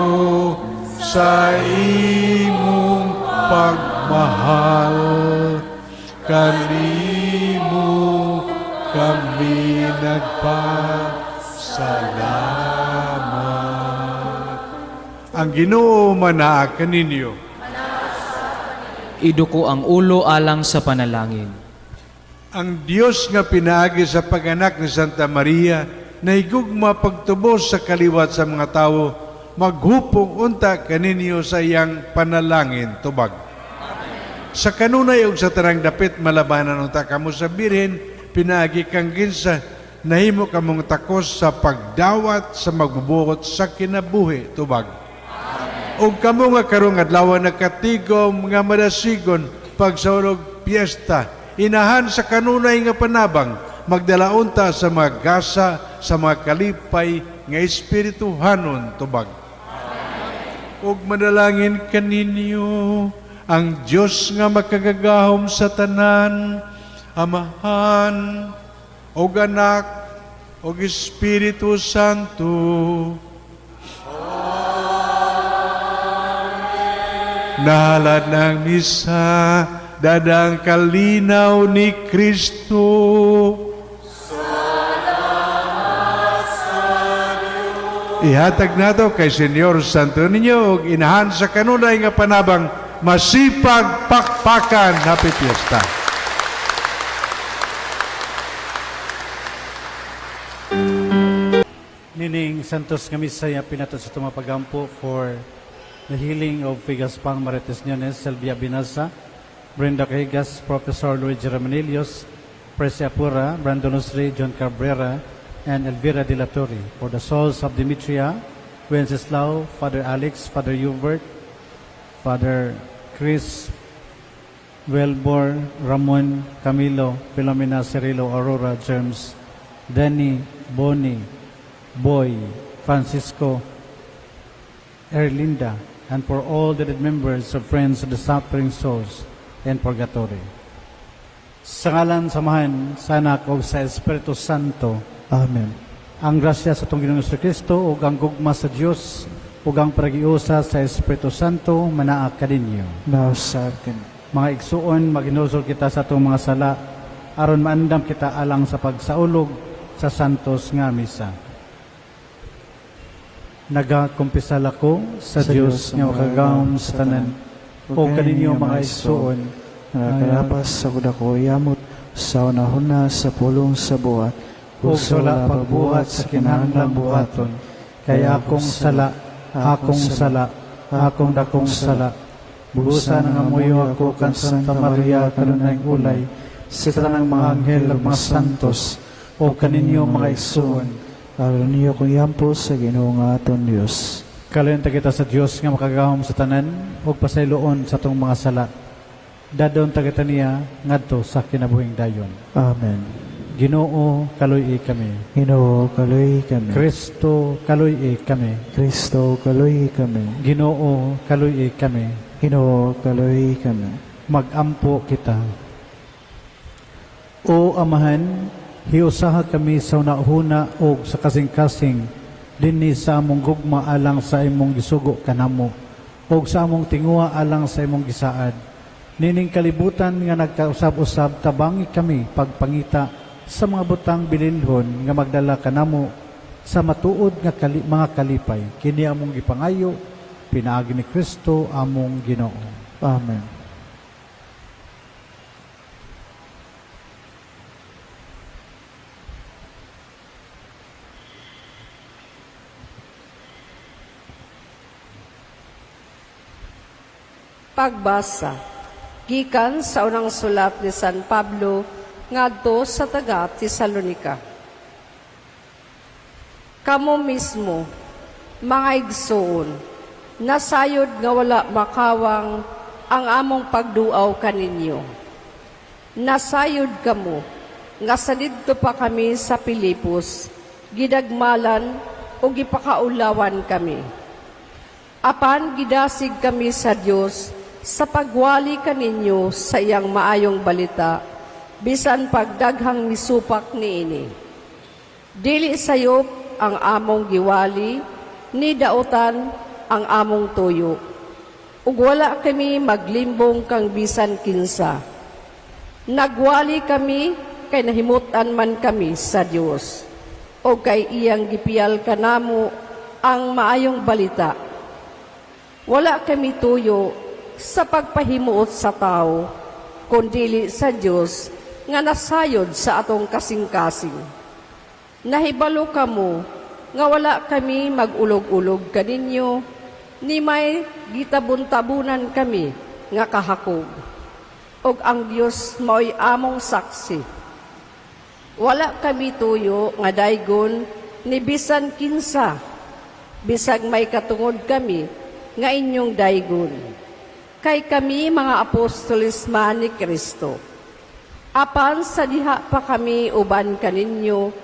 [SPEAKER 1] sa imong pagmahal. Kanimo kami nagpasalamat. Ang Ginoo manaa kaninyo.
[SPEAKER 7] Iduko ang ulo alang sa panalangin.
[SPEAKER 1] Ang Dios nga pinaagi sa pag-anak ni Santa Maria nahigugma pagtubos sa kaliwat sa mga tawo, maghupong unta kaninyo sa iyang panalangin tubag. Sa kanunay ug sa tanang dapit, malabanan unta kamo sa Birhen pinaagi kang kinsa nahimo kamong takos sa pagdawat sa magbubuot sa kinabuhi tubag. Ug kamo nga karong adlaw nagkatigom nga madasigon pagsaulog piyesta, inahan sa kanunay nga panabang, magdala unta sa mga gasa sa mga kalipay nga espirituhanon tubag. Ug manalangin kaninyo ang Dios nga makagagahom sa tanan, Amahan ug Anak ug Espiritu Santo. Nahalad ng misa, dadang kalinaw ni Kristo. Ihatag nato kay Senyor Santo Niño ug inahan sa kanunay nga panabang, masipag pakpakan. Happy Fiesta.
[SPEAKER 10] Nining Santos nga Misa ya pinato sa tumapagampo for the healing of Figaspang Marites Niones, Selvia Binasa, Brenda Cahigas, Professor Luigi Ramanilios, Precia Pura, Brandon Osri, John Cabrera, and Elvira De La Torre. For the souls of Demetria, Wenceslao, Father Alex, Father Hubert, Father Chris, Welbor, Ramon, Camilo, Philomena, Cirilo, Aurora, Germs, Danny, Bonnie, Boy, Francisco, Erlinda, and for all the dead members of Friends of the Suffering Souls in Purgatory. Sa ngalan sa Amahan, sa Anak, ug sa Espiritu Santo.
[SPEAKER 11] Amen.
[SPEAKER 10] Ang grasya sa atong Ginoong Kristo ug ang gugma sa Dios ug ang panagiusa sa Espiritu Santo manaa kaninyo.
[SPEAKER 11] Nausab kini.
[SPEAKER 10] Mga igsuon, maghinulsol kita sa atong mga sala aron maandam kita alang sa pagsaulog sa santos nga misa. Nagakumpisal ako sa Dios nga makagagahom sa tanan ug kaninyo, mga igsuon,
[SPEAKER 11] nakakalapas sa dako yamot sa unahuna, sa pulong, sa buhat,
[SPEAKER 10] ug sa wala pagbuhat sa kinahanglang buhaton, kay akong sala, akong sala, akong dakong sala. Busa nangamuyo ako kan Santa Maria, kanunayng ulay, sa tanang mga anghel ug mga santos, ug kaninyo, mga igsuon,
[SPEAKER 11] aron niyo kong iampo sa Ginoo nga aton Dios.
[SPEAKER 10] Kaluoyan ta kita sa Dios nga makagagahom sa tanan ug pasayloon sa atong mga sala. Dadon ta kita niya ngadto sa kinabuhing dayon.
[SPEAKER 11] Amen.
[SPEAKER 10] Ginoo, kaluy-i kami.
[SPEAKER 11] Ginoo, kaluy kami.
[SPEAKER 10] Kristo, kaluy-i kami.
[SPEAKER 11] Kristo, kaluy kami.
[SPEAKER 10] Ginoo, kaluy-i kami.
[SPEAKER 11] Ginoo, kaluy kami.
[SPEAKER 10] Magampo kita. O Amahan, hiusaha kami sa unahuna og sa kasing-kasing dinhi sa among gugma alang sa imong gisugo kanamo og sa among tinguha alang sa imong gisaad. Nining kalibutan nga nagkausab-usab, tabangi kami pagpangita sa mga butang bililhon nga magdala kanamo sa matuod nga mga kalipay. Kini among gipangayo pinaagi ni Kristo among Ginoo.
[SPEAKER 11] Amen.
[SPEAKER 12] Pagbasa gikan sa unang sulat ni San Pablo ngadto sa taga Tesalonika. Kamo mismo, mga igsoon, nasayod nga wala makawang ang among pagduaw kaninyo. Nasayod kamo nga sa didto pa kami sa Pilipos, gidagmalan o gipakaulawan kami. Apan gidasig kami sa Dios sa pagwali kaninyo sa iyang maayong balita, bisan pagdaghang misupak niini. Dili sayop ang among giwali, ni dautan ang among tuyo. Ug wala kami maglimbong kang bisan kinsa. Nagwali kami kay nahimut-an man kami sa Dios. O kay iyang gipiyal kanamo ang maayong balita. Wala kami tuyo sa pagpahimuot sa tao, kundili sa Dios nga nasayod sa atong kasing-kasing. Nahibalo kamo nga wala kami mag-ulog-ulog kaninyo, ni may gitabon-tabunan kami nga kahakog. Og ang Dios mao'y among saksi. Wala kami tuyo nga daygon ni bisan kinsa, bisag may katungod kami nga inyong daygon. Kay kami mga apostoles man ni Kristo. Apan sa diha pa kami uban kaninyo,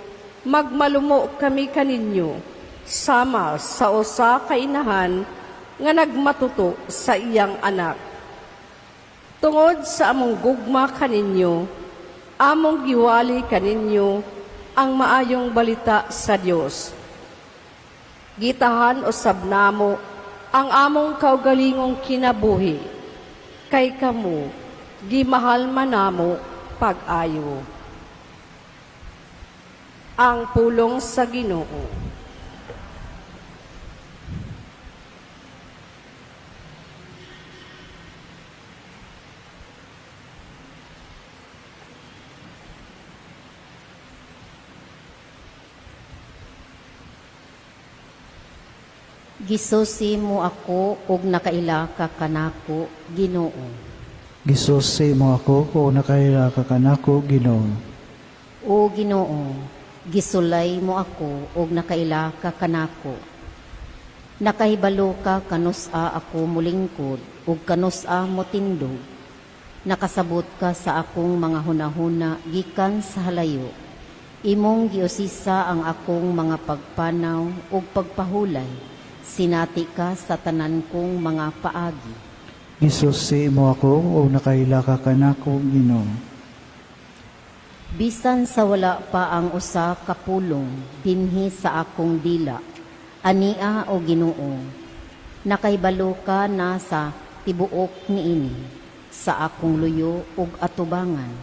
[SPEAKER 12] magmalumo kami kaninyo, sama sa usa ka inahan nga nagmatuto sa iyang anak. Tungod sa among gugma kaninyo, among giwali kaninyo ang maayong balita sa Dios. Gitahan usab namo ang among kaugalingong kinabuhi, kay kamo gimahal man namo pag-ayo. Ang pulong sa Ginoo.
[SPEAKER 13] Gisusi mo ako ug nakaila ka kanako, Ginoo.
[SPEAKER 11] Gisusi mo ako ug nakaila ka kanako, Ginoo.
[SPEAKER 13] O Ginoo, gisulay mo ako ug nakaila ka kanako. Nakahibalo ka kanus-a ako molingkod ug kanus-a motindog. Nakasabot ka sa akong mga hunahuna gikan sa halayo. Imong giusisa ang akong mga pagpanaw ug pagpahulay. Sinati ka sa tanan kong mga paagi.
[SPEAKER 11] Gisusi mo ako ug nakaila ka kanako, Ginoo.
[SPEAKER 13] Bisan sa wala pa ang usa ka pulong dinhi sa akong dila, ania o Ginoo, nakahibalo ka na sa tibuok niini, sa akong luyo ug atubangan.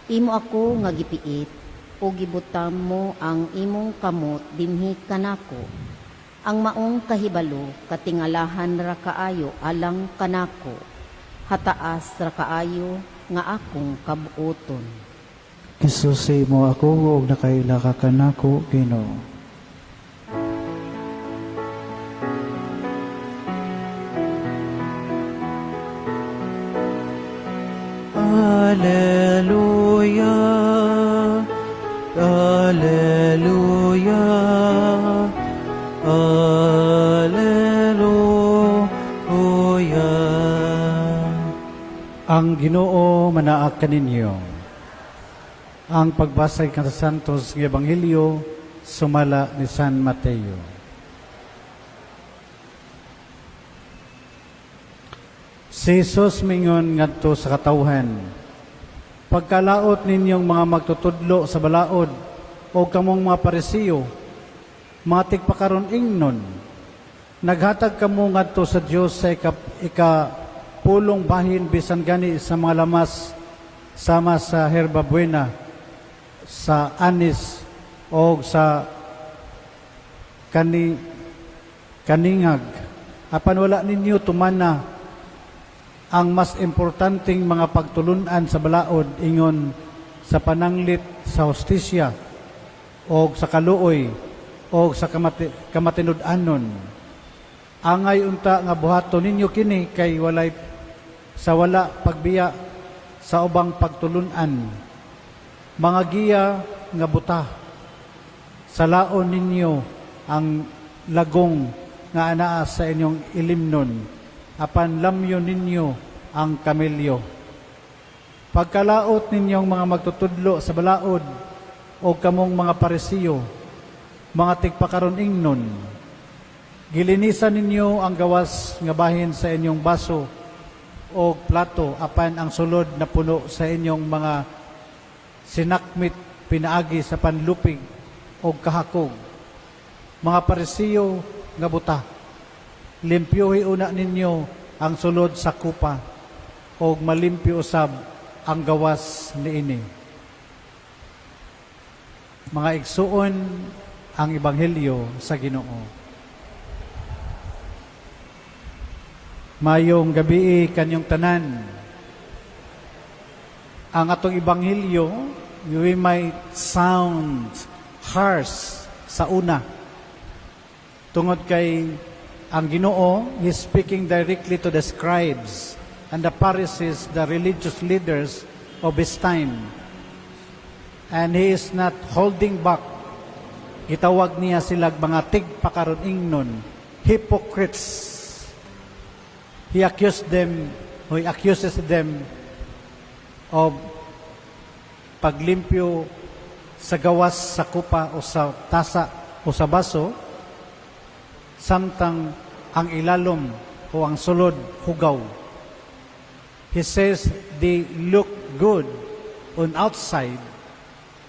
[SPEAKER 13] Imo ako nga gipiit ug gibutam mo ang imong kamot dinhi kanako. Ang maong kahibalo katingalahan ra kaayo alang kanako, hataas ra kaayo nga akong kabuoton.
[SPEAKER 11] Gisusi mo ako ug nakaila ka kanako, Ginoo. Alleluia, Alleluia, Alleluia.
[SPEAKER 10] Ang Ginoo manaak kaninyo. Ang pagbasa gikan sa Santos nga Ebanghelyo sumala ni San Mateo. Si Jesus mingon ngadto sa katawhan, pagkalaot ninyong mga magtutudlo sa balaod o kamong mga Parisiyo, mga tigpakaron ingnon, naghatag kamo ngadto sa Dios sa ikapulong bahin bisan gani sa mga lamas sama sa herba buena, sa anis o sa kaningag. Apan wala ninyo tumana ang mas importanteng mga pagtulunan sa balaod ingon sa pananglit sa hustisya o sa kaluoy o sa kamatinud-anon. Angay unta nga buhaton ninyo kini kay walay sa wala pagbiya sa ubang pagtulunan. Mga giya nga buta, salaon ninyo ang lagong nga anaa sa inyong ilimnon, apan lamyon ninyo ang kamelyo. Pagkalaot ninyong mga magtutudlo sa balaod o kamong mga Parisiyo, mga tigpakaron ingnon, gilinisan ninyo ang gawas nga bahin sa inyong baso o plato, apan ang sulod na puno sa inyong mga sinakmit pinaagi sa panlupig o kahakog. Mga Parisiyo nga buta, limpyuhi una ninyo ang sulod sa kupa o malimpyo usab ang gawas niini. Mga igsuon, ang ebanghelyo sa Ginoo. Mayong gabii kanyong tanan. Ang atong ebanghelyo, we might sound harsh sa una. Tungod kay ang Ginoo is speaking directly to the scribes and the Pharisees, the religious leaders of his time. And he is not holding back. Gitawag niya sila mga tigpakaron ingnon, hypocrites. He accused them, he accuses them of paglimpyo sa gawas sa kupa o sa tasa o sa baso, samtang ang ilalom o ang sulod hugaw. He says they look good on outside,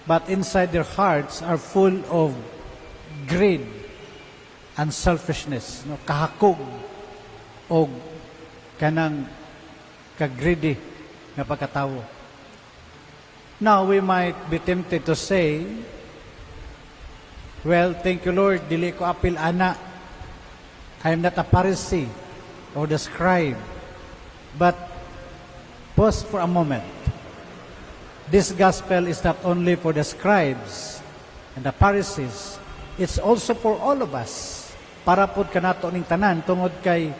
[SPEAKER 10] but inside their hearts are full of greed and selfishness, no? Kahakog o kanang ka-greedy nga pagkatawo. Now, we might be tempted to say, "Well, thank you, Lord, dili ko apil ana. I am not a Pharisee or the scribe." But pause for a moment. This gospel is not only for the scribes and the Pharisees, it's also for all of us. Para pod kanato ning tanan tungod kay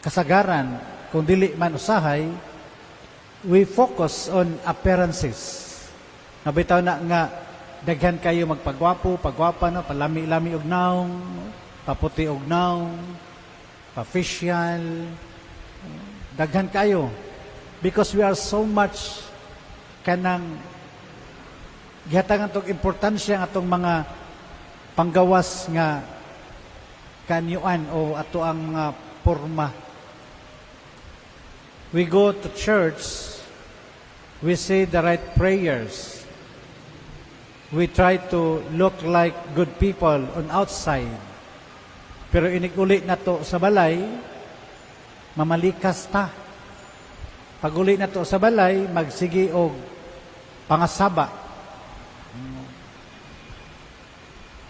[SPEAKER 10] kasagaran, kung dili man usahay, we focus on appearances. Nabitaw na nga daghan kayo magpagwapo, pagwapa, no, palami-lami og nawong, paputi og nawong, pa-facial, daghan kayo because we are so much kanang gihatangan tong importansya ang atong mga panggawas nga kaanyuan o ato ang mga porma. We go to church, we say the right prayers. We try to look like good people on outside. Pero inig-uli na to sa balay, mamalikas ta. Pag uli na to sa balay, magsige og pangasaba.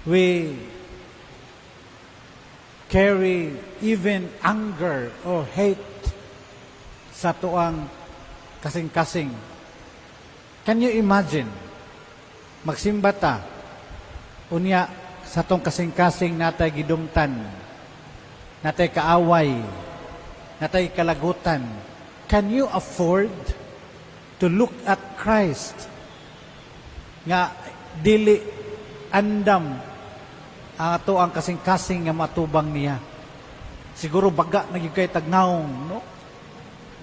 [SPEAKER 10] We carry even anger or hate sa atuang kasing-kasing. Can you imagine? Magsimba ta, unya sa atong kasing-kasing natay gidumtan, natay kaaway, natay kalagutan. Can you afford to look at Christ nga dili andam ang ato ang kasing-kasing nga matubang niya? Siguro baga na gyud kay tag nawong, no?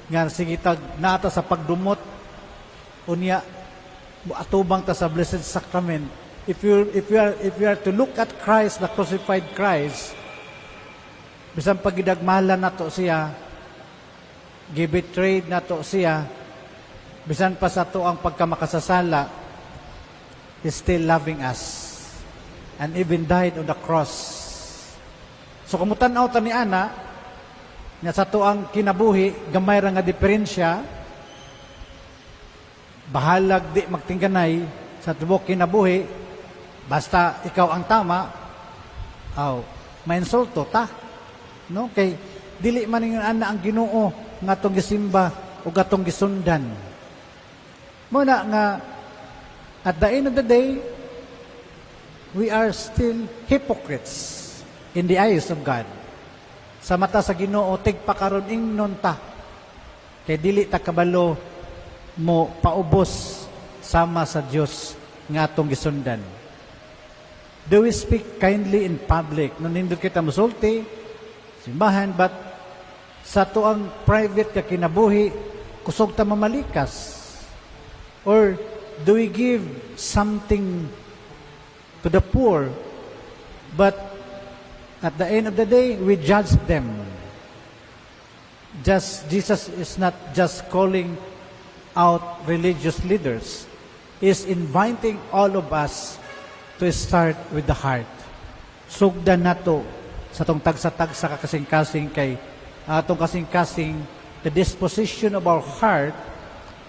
[SPEAKER 10] Nga sige tag naata sa pagdumot, unya atubang ta sa Blessed Sacrament. If you are to look at Christ, the crucified Christ, bisan pagidagmalan nato siya, gibetrayed nato siya, bisan pa sa ato ang pagkamakasasala, is still loving us and even died on the cross. So kung mutan-aw ta ni ana, nga sa ato ang kinabuhi, gamay ra nga diferensya, bahalag di magtingganay sa tibok kinabuhi, basta ikaw ang tama, aw, mainsulto ta. No? Kay dili man ingon ana ang Ginoo nga atong gisimba ug atong gisundan. Mao na nga at the end of the day, we are still hypocrites in the eyes of God. Sa mata sa Ginoo, tigpakaron ingnon ta. Kay dili ta kabalo mo paubos sama sa Dios nga atong gisundan. Do we speak kindly in public? No nindot kita musulti, simbahan, but sa atoang private ka kinabuhi, kusog ta mamalikas. Or do we give something to the poor, but at the end of the day, we judge them? Just Jesus is not just calling out religious leaders, is inviting all of us to start with the heart. Sugdan nato sa atong tagsa-tagsa ka kasing-kasing kay atong kasing-kasing, the disposition of our heart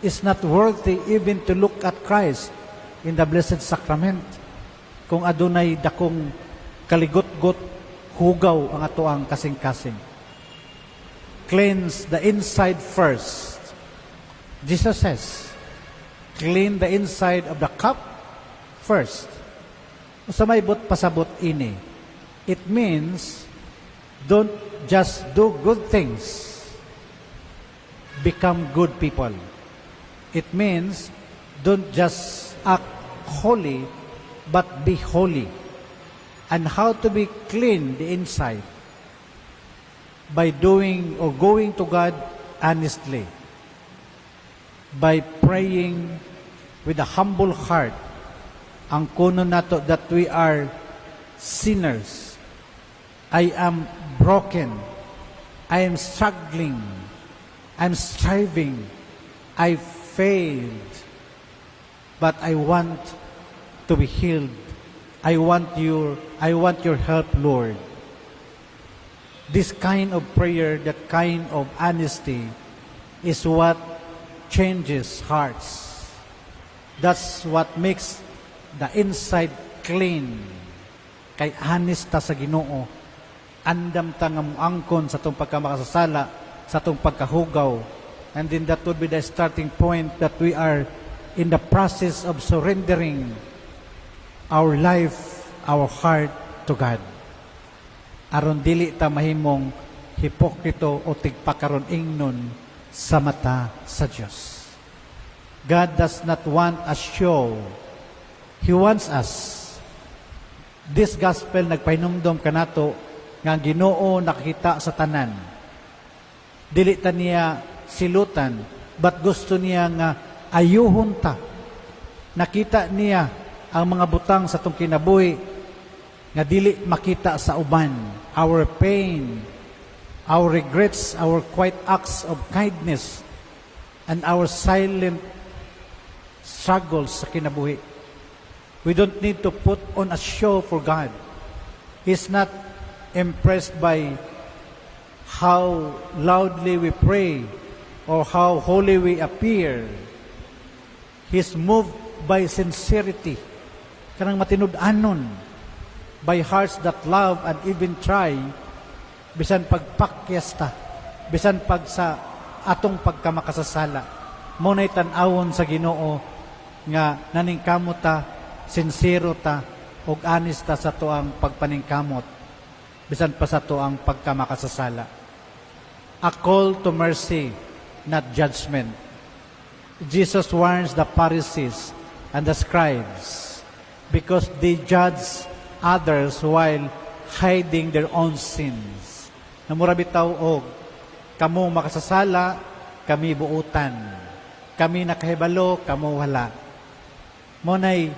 [SPEAKER 10] is not worthy even to look at Christ in the Blessed Sacrament kung adunay dakong kaligot-got, hugaw ang atoang kasing-kasing. Cleanse the inside first. Jesus says, "Clean the inside of the cup first." Unsa may buot pasabot ini? It means don't just do good things. Become good people. It means don't just act holy, but be holy. And how to be clean the inside? By doing or going to God honestly. By praying with a humble heart. Ang kuno nato that we are sinners. I am broken. I am struggling. I'm striving. I failed. But I want to be healed. I want your help, Lord. This kind of prayer, that kind of honesty is what changes hearts. That's what makes the inside clean. Kay honest ta sa Ginoo. Andam ta nga muangkon sa atong pagkamakasasala, sa atong pagkahugaw. And then that would be the starting point that we are in the process of surrendering our life, our heart to God. Aron dili ta mahimong hipokrito o tigpakaron ingnon sa mata sa Dios. God does not want a show. He wants us. This gospel nagpahinumdom kanato nga ang Ginoo nakakita sa tanan. Dili ta niya silutan, but gusto niya nga ayuhon ta. Nakita niya ang mga butang sa atong kinabuhi nga dili makita sa uban. Our pain, our regrets, our quiet acts of kindness, and our silent struggles sa kinabuhi. We don't need to put on a show for God. He's not impressed by how loudly we pray or how holy we appear. He's moved by sincerity. Kanang matinud-anon, by hearts that love and even try, bisan pagpakyas ta, bisan pag sa atong pagkamakasasala. Mao na'y tan-awon sa Ginoo nga naningkamot ta, sinsero ta, ug honest ta sa atoang pagpaningkamot, bisan pa sa atoang pagkamakasasala. A call to mercy, not judgment. Jesus warns the Pharisees and the scribes because they judge others while hiding their own sins. Namura bitaw og kamo makasasala, kami buutan. Kami nakahibalo, kamo wala. Mao nay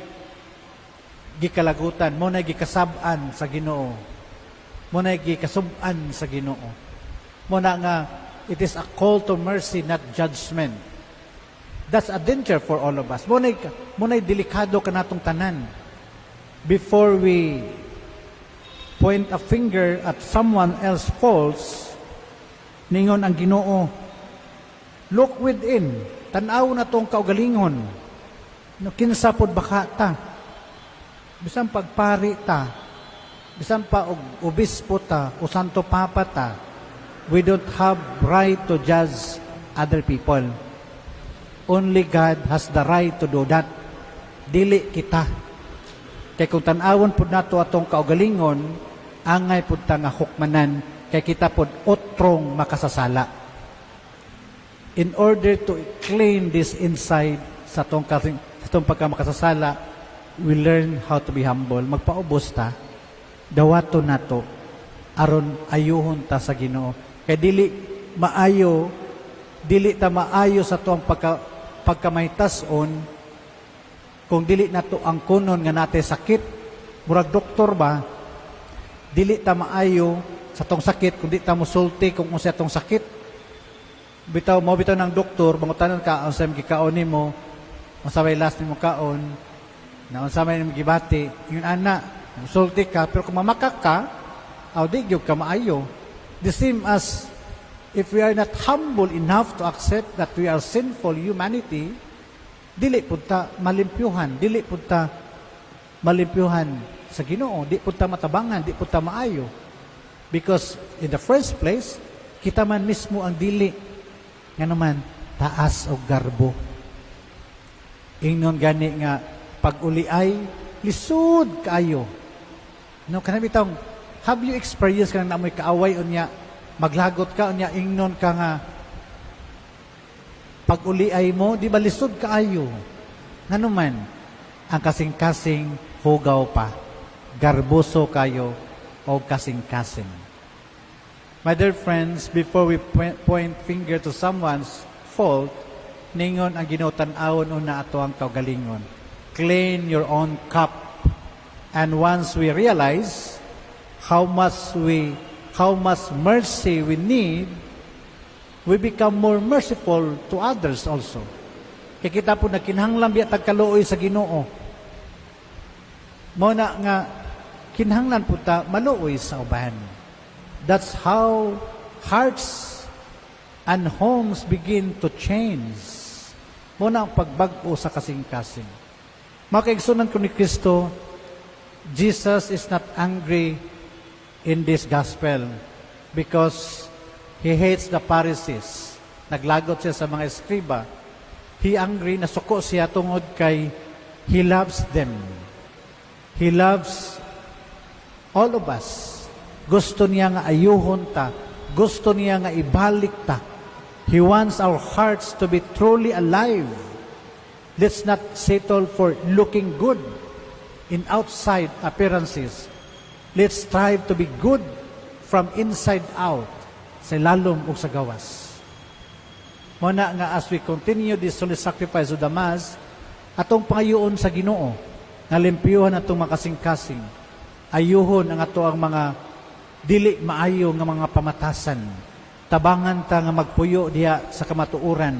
[SPEAKER 10] gikalagutan, mao nay gikasab-an sa Ginoo. Mao nay gikasub-an sa Ginoo. Mao na nga it is a call to mercy, not judgment. That's a danger for all of us. Mao nay delikado kanatong tanan. Before we point a finger at someone else faults, ningon ang Ginoo, look within, tan-aw na atong kaugalingon. No, kinsa pod baka ta? Bisan pagpari ta, bisan pa og obispo ta o santo papa ta, we don't have right to judge other people. Only God has the right to do that. Dili kita. Kay kung tan-awon pud nato atong kaugalingon, angay pud ta nga hukmanan kay kita pud otrong makasasala. In order to clean this inside sa atong pagkamakasasala, we learn how to be humble. Magpaubos ta, dawato nato aron ayuhon ta sa Ginoo. Kay dili maayo, dili ta maayo sa tuang pagkamaytas-on kung dili nato ang kunon nga natay sakit. Murag doktor ba, dili ta maayo sa tong sakit kung di ta mosulti kung unsa atong sakit. Bitaw mo bitaw ng doktor, mangutanon ka unsa may gikaon nimo, unsa may last nimo kaon, na unsa may imong gibati, yun ana, sulti ka, pero kung mamakak ka, aw di gyud ka maayo. The same as if we are not humble enough to accept that we are sinful humanity, dili pud ta malimpyuhan, dili pud ta malimpyuhan sa Ginoo, di pud ta matabangan, di pud ta maayo. Because in the first place, kita man mismo ang dili nga naman taas og garbo. Ingnon gani nga pag-uli ay lisod kaayo. No, kanang bitawng, have you experienced kanang namoy kaaway, unya maglagot ka, unya ingnon ka nga pag-uli ay mo, di ba lisod kaayo? Ngano man ang kasing-kasing hugaw pa, garboso kayo o kasing-kasing. My dear friends, before we point finger to someone's fault, ningon ang Ginoo, tan-awon una ato ang kaugalingon. Clean your own cup. And once we realize how much mercy we need, we become more merciful to others also. Kay kita po nagkinahanglan biya tag kaluoy sa Ginoo. Mao na nga kinahanglan po ta maluoy sa uban. That's how hearts and homes begin to change. Mao na ang pagbag-o sa kasing-kasing. Mga kaigsunan ko ni Kristo, Jesus is not angry in this gospel because he hates the Pharisees. Naglagot siya sa mga eskriba. He angry, nasuko siya tungod kay he loves them. He loves all of us. Gusto niya nga ayuhon ta. Gusto niya nga ibalik ta. He wants our hearts to be truly alive. Let's not settle for looking good in outside appearances. Let's strive to be good from inside out, sa lalom ug sa gawas. Mao na nga as we continue this holy sacrifice of the Mass, atong pangayoon sa Ginoo nga limpyuhan atong mga kasing-kasing, ayuhon ang ato ang mga dili maayo nga mga pamatasan. Tabangan ta nga magpuyo diha sa kamatuoran,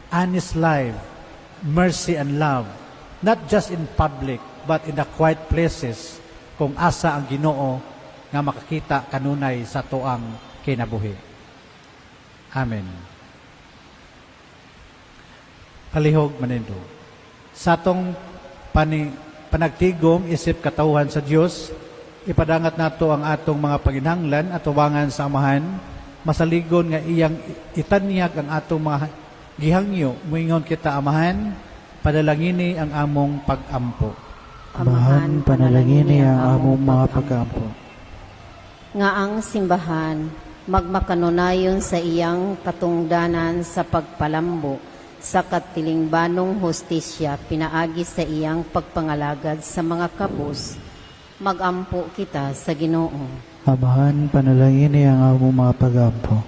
[SPEAKER 10] honest life, mercy and love, not just in public but in the quiet places kung asa ang Ginoo nga makakita kanunay sa tuang kinabuhi. Amen. Palihog manindog. Sa atong panagtigom isip katawhan sa Dios, ipadangat nato ang atong mga panginahanglan at tubangan sa Amahan, masaligon nga iyang itanyag ang atong mga gihangyo. Muingon kita, "Amahan, panalangini ang among pagampo."
[SPEAKER 11] Amahan, panalangini ang among mga pag-ampo.
[SPEAKER 13] Nga ang simbahan magmakanunayon sa iyang katungdanan sa pagpalambo sa katilingbanong hustisya pinaagi sa iyang pagpangalagad sa mga kabus, magampo kita sa Ginoo.
[SPEAKER 11] Amahan, panalangini ang among mga pag-ampo.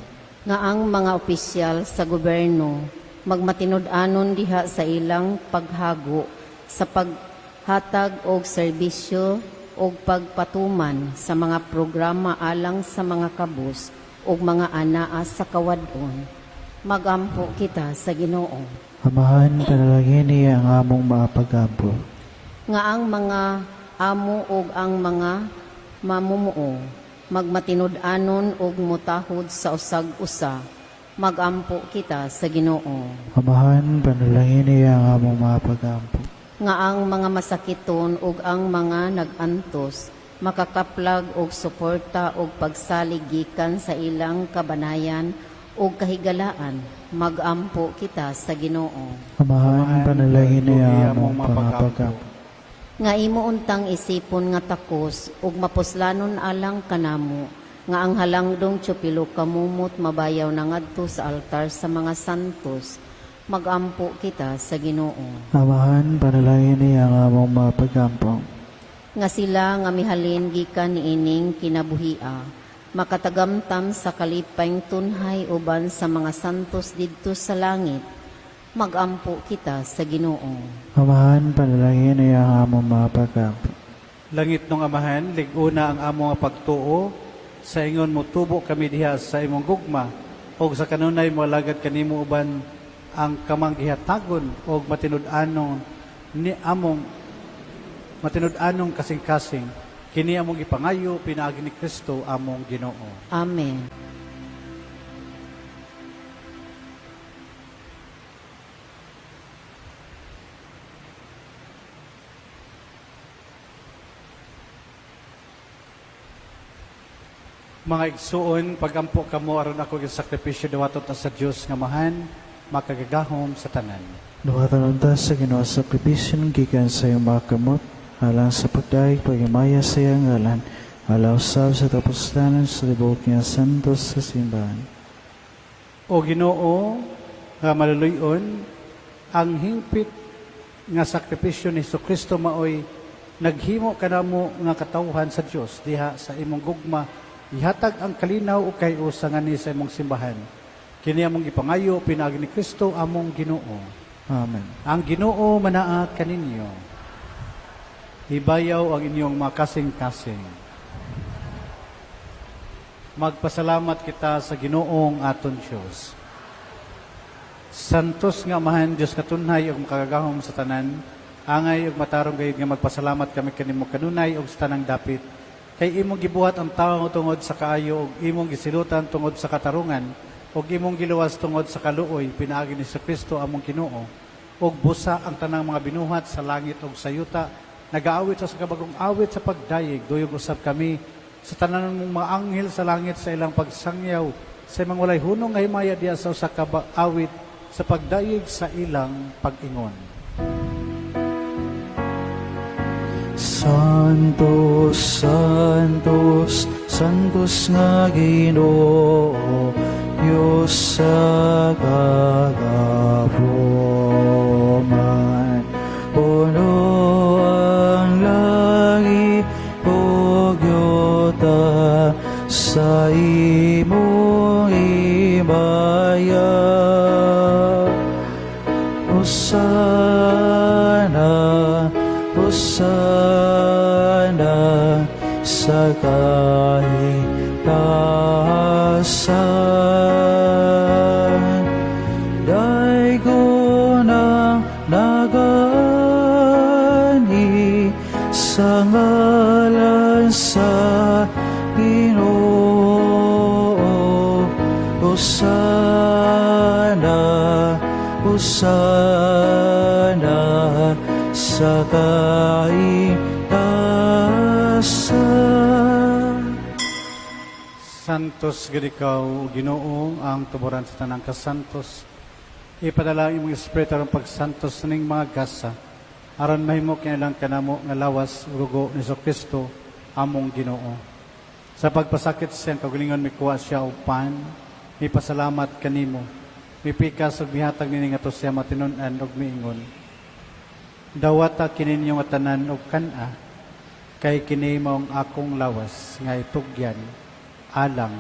[SPEAKER 13] Nga ang mga opisyal sa gobyerno magmatinud-anon diha sa ilang paghago sa paghatag og serbisyo og pagpatuman sa mga programa alang sa mga kabus ug mga anaa sa kawad-on, magampo kita sa Ginoo.
[SPEAKER 11] Amahan, panalangini ang among mga pag-ampo.
[SPEAKER 13] Nga ang mga amo ug ang mga mamumuo magmatinud-anon ug motahod sa usag usa, magampo kita sa Ginoo.
[SPEAKER 11] Amahan, panalangini ang among mga pag-ampo.
[SPEAKER 13] Nga ang mga masakiton ug ang mga nag-antos makakaplag og suporta ug pagsalig gikan sa ilang kabanayan ug kahigalaan, magampo kita sa Ginoo.
[SPEAKER 11] Amahan, panalangini ang among mga pag-ampo.
[SPEAKER 13] Nga imo untang isipon nga takos ug mapuslanon alang kanamo nga ang halangdong tiyopilo kamumot mabayaw na ngadto sa altar sa mga santos. Magampo kita sa Ginoo.
[SPEAKER 11] Amahan, panalangin niya ang among mga pagampo.
[SPEAKER 13] Nga sila nga mihalin gikan niining kinabuhia, makatagamtam sa kalipay tunhay uban sa mga santos didto sa langit. Magampo kita sa Ginoo.
[SPEAKER 11] Amahan, panalangin niya ang among mga pagampo.
[SPEAKER 10] Langit nung Amahan, lig-una ang among pagtuo, sa ingon mo tubo kami diha sa imong gugma, og sa kanunay mo alagad kanimo uban ang kamang gihatagon og matinud-anong ni among matinud-anong kasing-kasing kini among gipangayo pinaagi ni Kristo among Ginoo.
[SPEAKER 13] Amen.
[SPEAKER 10] Mga igsuon, pagampo kamo aron ako gisakripisyo dawaton ta sa Dios nga Amahan, makagagahom sa tanan.
[SPEAKER 11] Duhatan unta sa Ginoo sa sakripisyo ng gikan sa iyong mga kamot, alang sa pagdayeg paghimaya sa iyang ngalan, alaw usab sa kapuslanan sa tibuok niya santos sa simbahan.
[SPEAKER 10] O Ginoo nga maluluy-on, ang hingpit nga sakripisyo ni Kristo maoy naghimo kanamo nga katawhan sa Dios diha sa imong gugma, ihatag ang kalinaw ug kay-usa ngani sa imong simbahan. Kini among gipangayo pinaagi ni Kristo among Ginoo.
[SPEAKER 11] Amen.
[SPEAKER 10] Ang Ginoo manaa kaninyo. Ibayaw ang inyong mga kasing-kasing. Magpasalamat kita sa Ginoong aton Diyos. Santos nga Amahan Dios katunhay ug makagagahom sa tanan, angay ug matarong gayud nga magpasalamat kami kanimo kanunay ug sa tanang dapit. Kay imong gibuhat ang tawo tungod sa kaayo ug imong gisilutan tungod sa katarungan ug imong giluwas tungod sa kaluoy pinaagi ni Kristo among Ginoo. Ug busa ang tanang mga binuhat sa langit ug sa yuta, nagaawit sa kabagong awit sa pagdayeg, duyog usab kami sa tanan mong mga anghel sa langit sa ilang pagsangyaw sa imong walay hunong nga himaya diha sa usa ka awit sa pagdayeg sa ilang pag-ingon.
[SPEAKER 11] Santos, Santos, Santos nga Ginoo, Diyos sa kagapoman. Puno ang langit ug yuta sa imong himaya. Hosana, Hosana sa kahitasan. Daygon ang nagaanhi sa ngalan sa Ginoo. Hosana, Hosana sa kahitasan.
[SPEAKER 10] Santos gid ikaw, Ginoo, ang tuboran sa tanang kasantos. Ipadala ang imong Espiritu aron pagsantos ning mga gasa, aron mahimo kinilang kanamo nga lawas ug dugo ni Kristo among Ginoo. Sa pagpasakit sa iyang kaugalingon mikuha siya og pan, mipasalamat kanimo, mipikas ug mihatag nini ngadto sa iyang matinud-an ug miingon. Dawata kini ninyo nga tanan og kan-a, kay kini maong akong lawas nga itugyan alang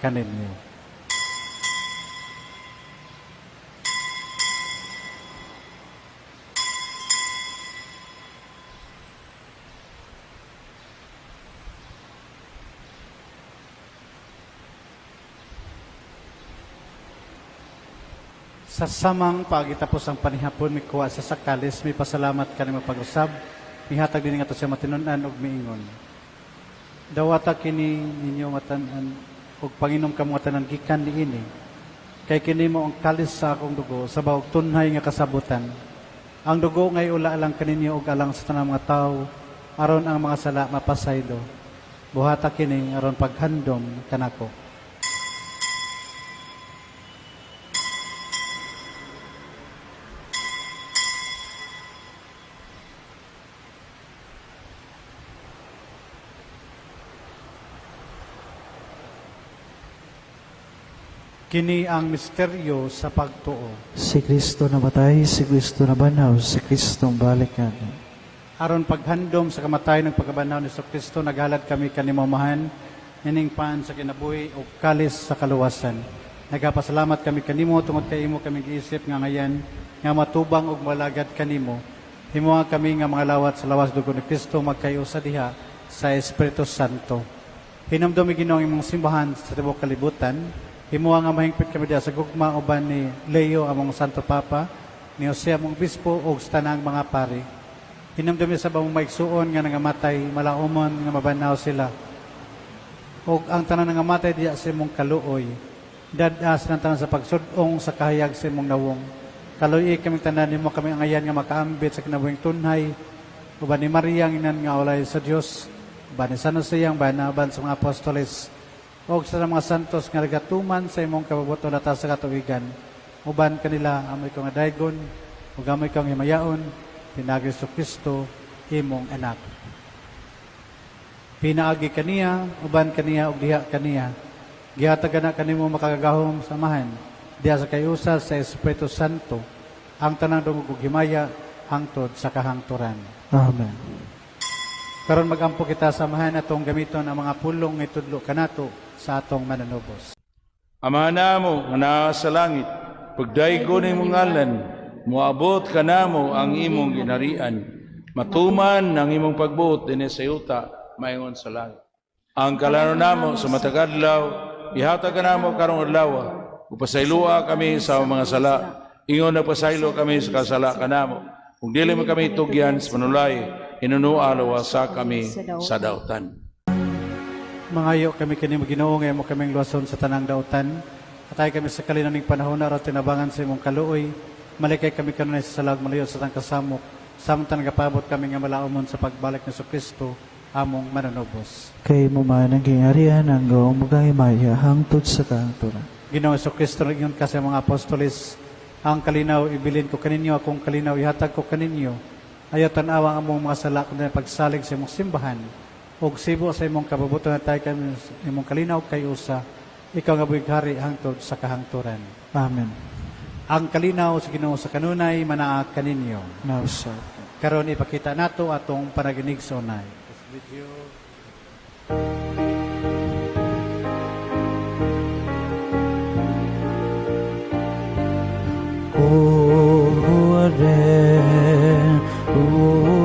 [SPEAKER 10] kaninyo. Sa samang pagitapos ang panihapon, mikuha sa sakalis, may pasalamat kanimo pag-usab, mihatag din nga to sa matinud-an ug miingon. Dawata kini ninyo nga tanan ug panginom kamo nga tanan gikan niini. Kay kini mo ang kalis sa akong dugo sa bawog tunhay nga kasabutan. Ang dugo ngay ula alang kaninyo ug alang sa tanang mga tawo aron ang mga sala mapasaylo. Buhata kini aron paghandom kanako. Kini ang misteryo sa pagtuo.
[SPEAKER 11] Si Kristo namatay, si Kristo nabanhaw, si Kristo balik kani.
[SPEAKER 10] Aron paghandom sa kamatayon ug pagkabanhaw ni Kristo, naghalad kami kanimo, Amahan, nining pan sa kinabuhi ug kalis sa kaluwasan. Nagapasalamat kami kanimo tungod kay imo kami giisip nga angayan nga matubang ug malagad kanimo. Himoa kami nga mga lawat sa lawas dugo ni Kristo magkayusa diha sa Espiritu Santo. Hinumdumi, Ginoo, ang imong simbahan sa tibuok kalibutan. Himoa nga mahingpit kami diha sa gugma uban ni Leo among Santo Papa, ni Jose among Obispo ug sa tanang mga pari. Hinumdumi sa among mga igsuon nga nangamatay, malaumon nga mabanhaw sila. Og ang tanan nangamatay diha sa imong kaluoy. Dad-a silang tanan sa pagsud-ong sa kahayag sa imong nawong. Kaluy-i kaming tanan, himo kami angayan nga makaambit sa kinabuhing tunhay uban ni Maria ang inan nga ulay sa Dios, uban ni San Jose ang bana, uban sa mga apostoles ug sa mga santos nga nagatuman sa imong kabubuton latas sa katuigan. Uban kanila amo ikaw nga daygon ug amo ikaw nga himayaon pinaagi sa Kristo imong anak. Pinaagi kaniya, uban kaniya ug diha kaniya, gihatag na kanimo makagagahom sa Amahan diha sa kayusa sa Espiritu Santo ang tanang dungog ug himaya hangtod sa kahangturan.
[SPEAKER 11] Amen.
[SPEAKER 10] Karon magampo kita sa Amahan, atong gamiton ang mga pulong nga itudlo kanato sa atong mananubos.
[SPEAKER 9] Ama namo nga naa sa langit, pagdaygon imong ngalan, moabot kanamo ang imong ginharian. Matuman ang imong pagbuot dinhi sa yuta maingon sa langit. Ang kalanon namo sa matag adlaw, ihatag kanamo karong adlaw. Ug pasayloa kami sa among mga sala, ingon nagpasaylo kami sa kasala kanamo. Ug dili mo kami tugyan sa panulay, hinunoa luwasa kami sa dautan.
[SPEAKER 10] Mangayo kami kanimo, Ginoo, nga imo kaming luwason sa tanang dautan. Hatagi kami sa kalinaw ning panahon aron tinabangan sa imong kaluoy. Malikay kami kanunay sa sala ug malayo sa tanang kasamok, samtang nagapabot kami nga malaumon sa pagbalik ni Kristo among mananubos.
[SPEAKER 11] Kay imo man ang gingharian, ang gahom ug ang himaya hangtod sa kahangturan.
[SPEAKER 10] Ginoo Kristo, nag-ingon ka sa mga apostoles, "Ang kalinaw ibilin ko kaninyo, akong kalinaw ihatag ko kaninyo. Ayaw tan-awa ang among mga sala kundi pagsalig sa imong simbahan. Ug sibo sa imong kabubuton, hatagi kami sa imong kalinaw kay usa, ikaw nga buhi hari hangtod sa kahangturan."
[SPEAKER 11] Amen.
[SPEAKER 10] Ang kalinaw sa Ginoo sa kanunay manaa kaninyo.
[SPEAKER 11] Nausab.
[SPEAKER 10] Karon ipakita nato atong panag-inigsoonay. This video.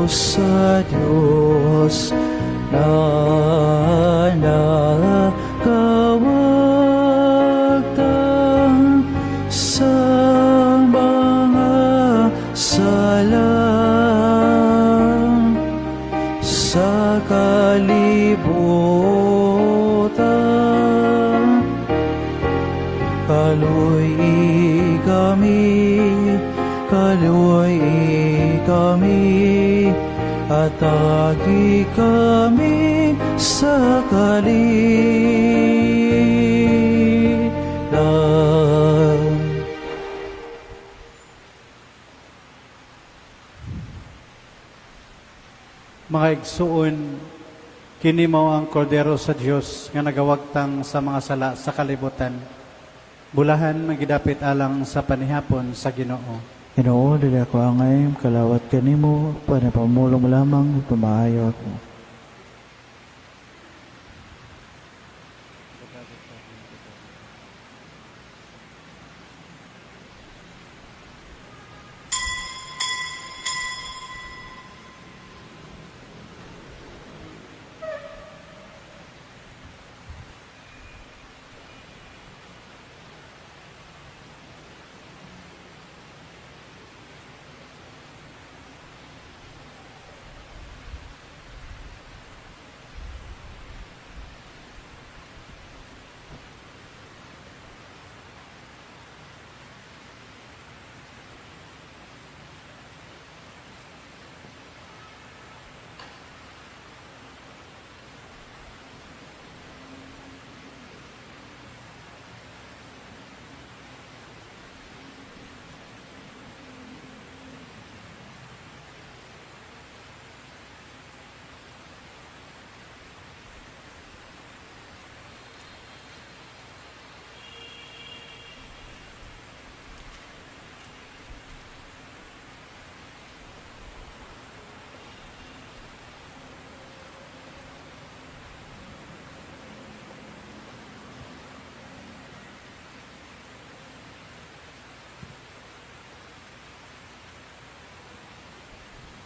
[SPEAKER 11] Kordero sa Diyos na nakawagtang sa mga sala sa kalibutan. Kaluy-i kami, kaluy-i kami, hatagi kami sa kalinaw.
[SPEAKER 10] Mga igsuon, kini mao ang kordero sa Dios nga nagawagtang sa mga sala sa kalibutan. Bulahan ang gidapit alang sa panihapon sa Ginoo.
[SPEAKER 11] Ginoo, dili ako angay kalawat kanimo, panipamulong lamang, pamaayo ako.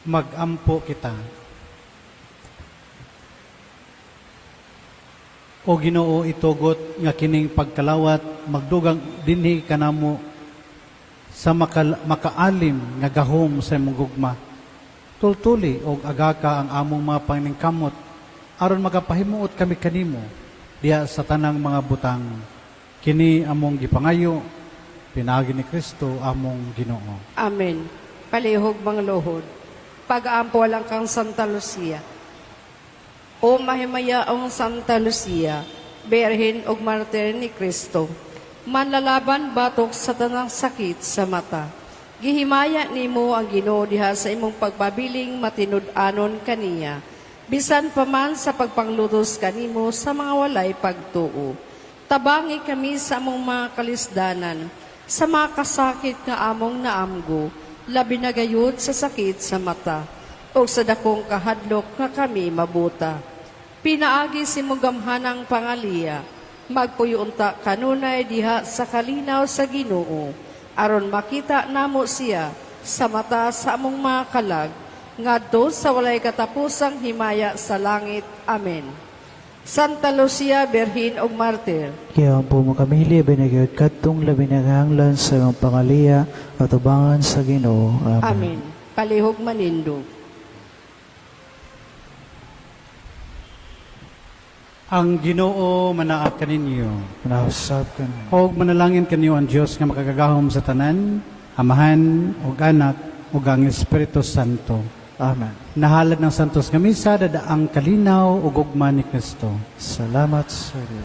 [SPEAKER 10] Magampo kita. O Ginoo, itugot nga kining pagkalawat magdugang dinhi kanamo sa makaalim nga gahom sa imong gugma. Tultuli og agaka ang among mga paningkamot aron makapahimuot kami kanimo diha sa tanang mga butang. Kini among gipangayo pinaagi ni Kristo among Ginoo.
[SPEAKER 12] Amen. Palihog mga luhod. Pag-aampo alang kang Santa Lucia. O mahimayaong Santa Lucia, Berhen ug martir ni Kristo, manlalaban batok sa tanang sakit sa mata. Gihimaya nimo ang Ginoo diha sa imong pagpabiling matinud-anon kaniya, bisan pa man sa pagpanglutos kanimo sa mga walay pagtuo. Tabangi kami sa among mga kalisdanan, sa mga kasakit nga among naamgo, labi na gayud sa sakit sa mata, o sa dakong kahadlok nga kami mabuta. Pinaagi sa imong gamhanang pangaliya, magpuyo unta kanunay diha sa kalinaw sa Ginoo, aron makita namo siya sa mata sa among mga kalag, ngadto sa walay katapusang himaya sa langit. Amen. Santa Lucia, Berhin ug Martir.
[SPEAKER 11] Giampo mo kami binagayod kadtong labi nagahanglan sa imong pangaliya atubangan sa Ginoo. Amen.
[SPEAKER 12] Amen. Palihog manindog.
[SPEAKER 10] Ang Ginoo manaa kaninyo.
[SPEAKER 11] Manausab kaninyo.
[SPEAKER 10] Og manalangin kanyo ang Dios nga makagagahom sa tanan, Amahan ug Anak ug ang Espiritu Santo.
[SPEAKER 11] Amen.
[SPEAKER 10] Nahalad ng Santos nga Misa, dadaang kalinaw ug ugma ni Kristo.
[SPEAKER 11] Salamat sa Dios.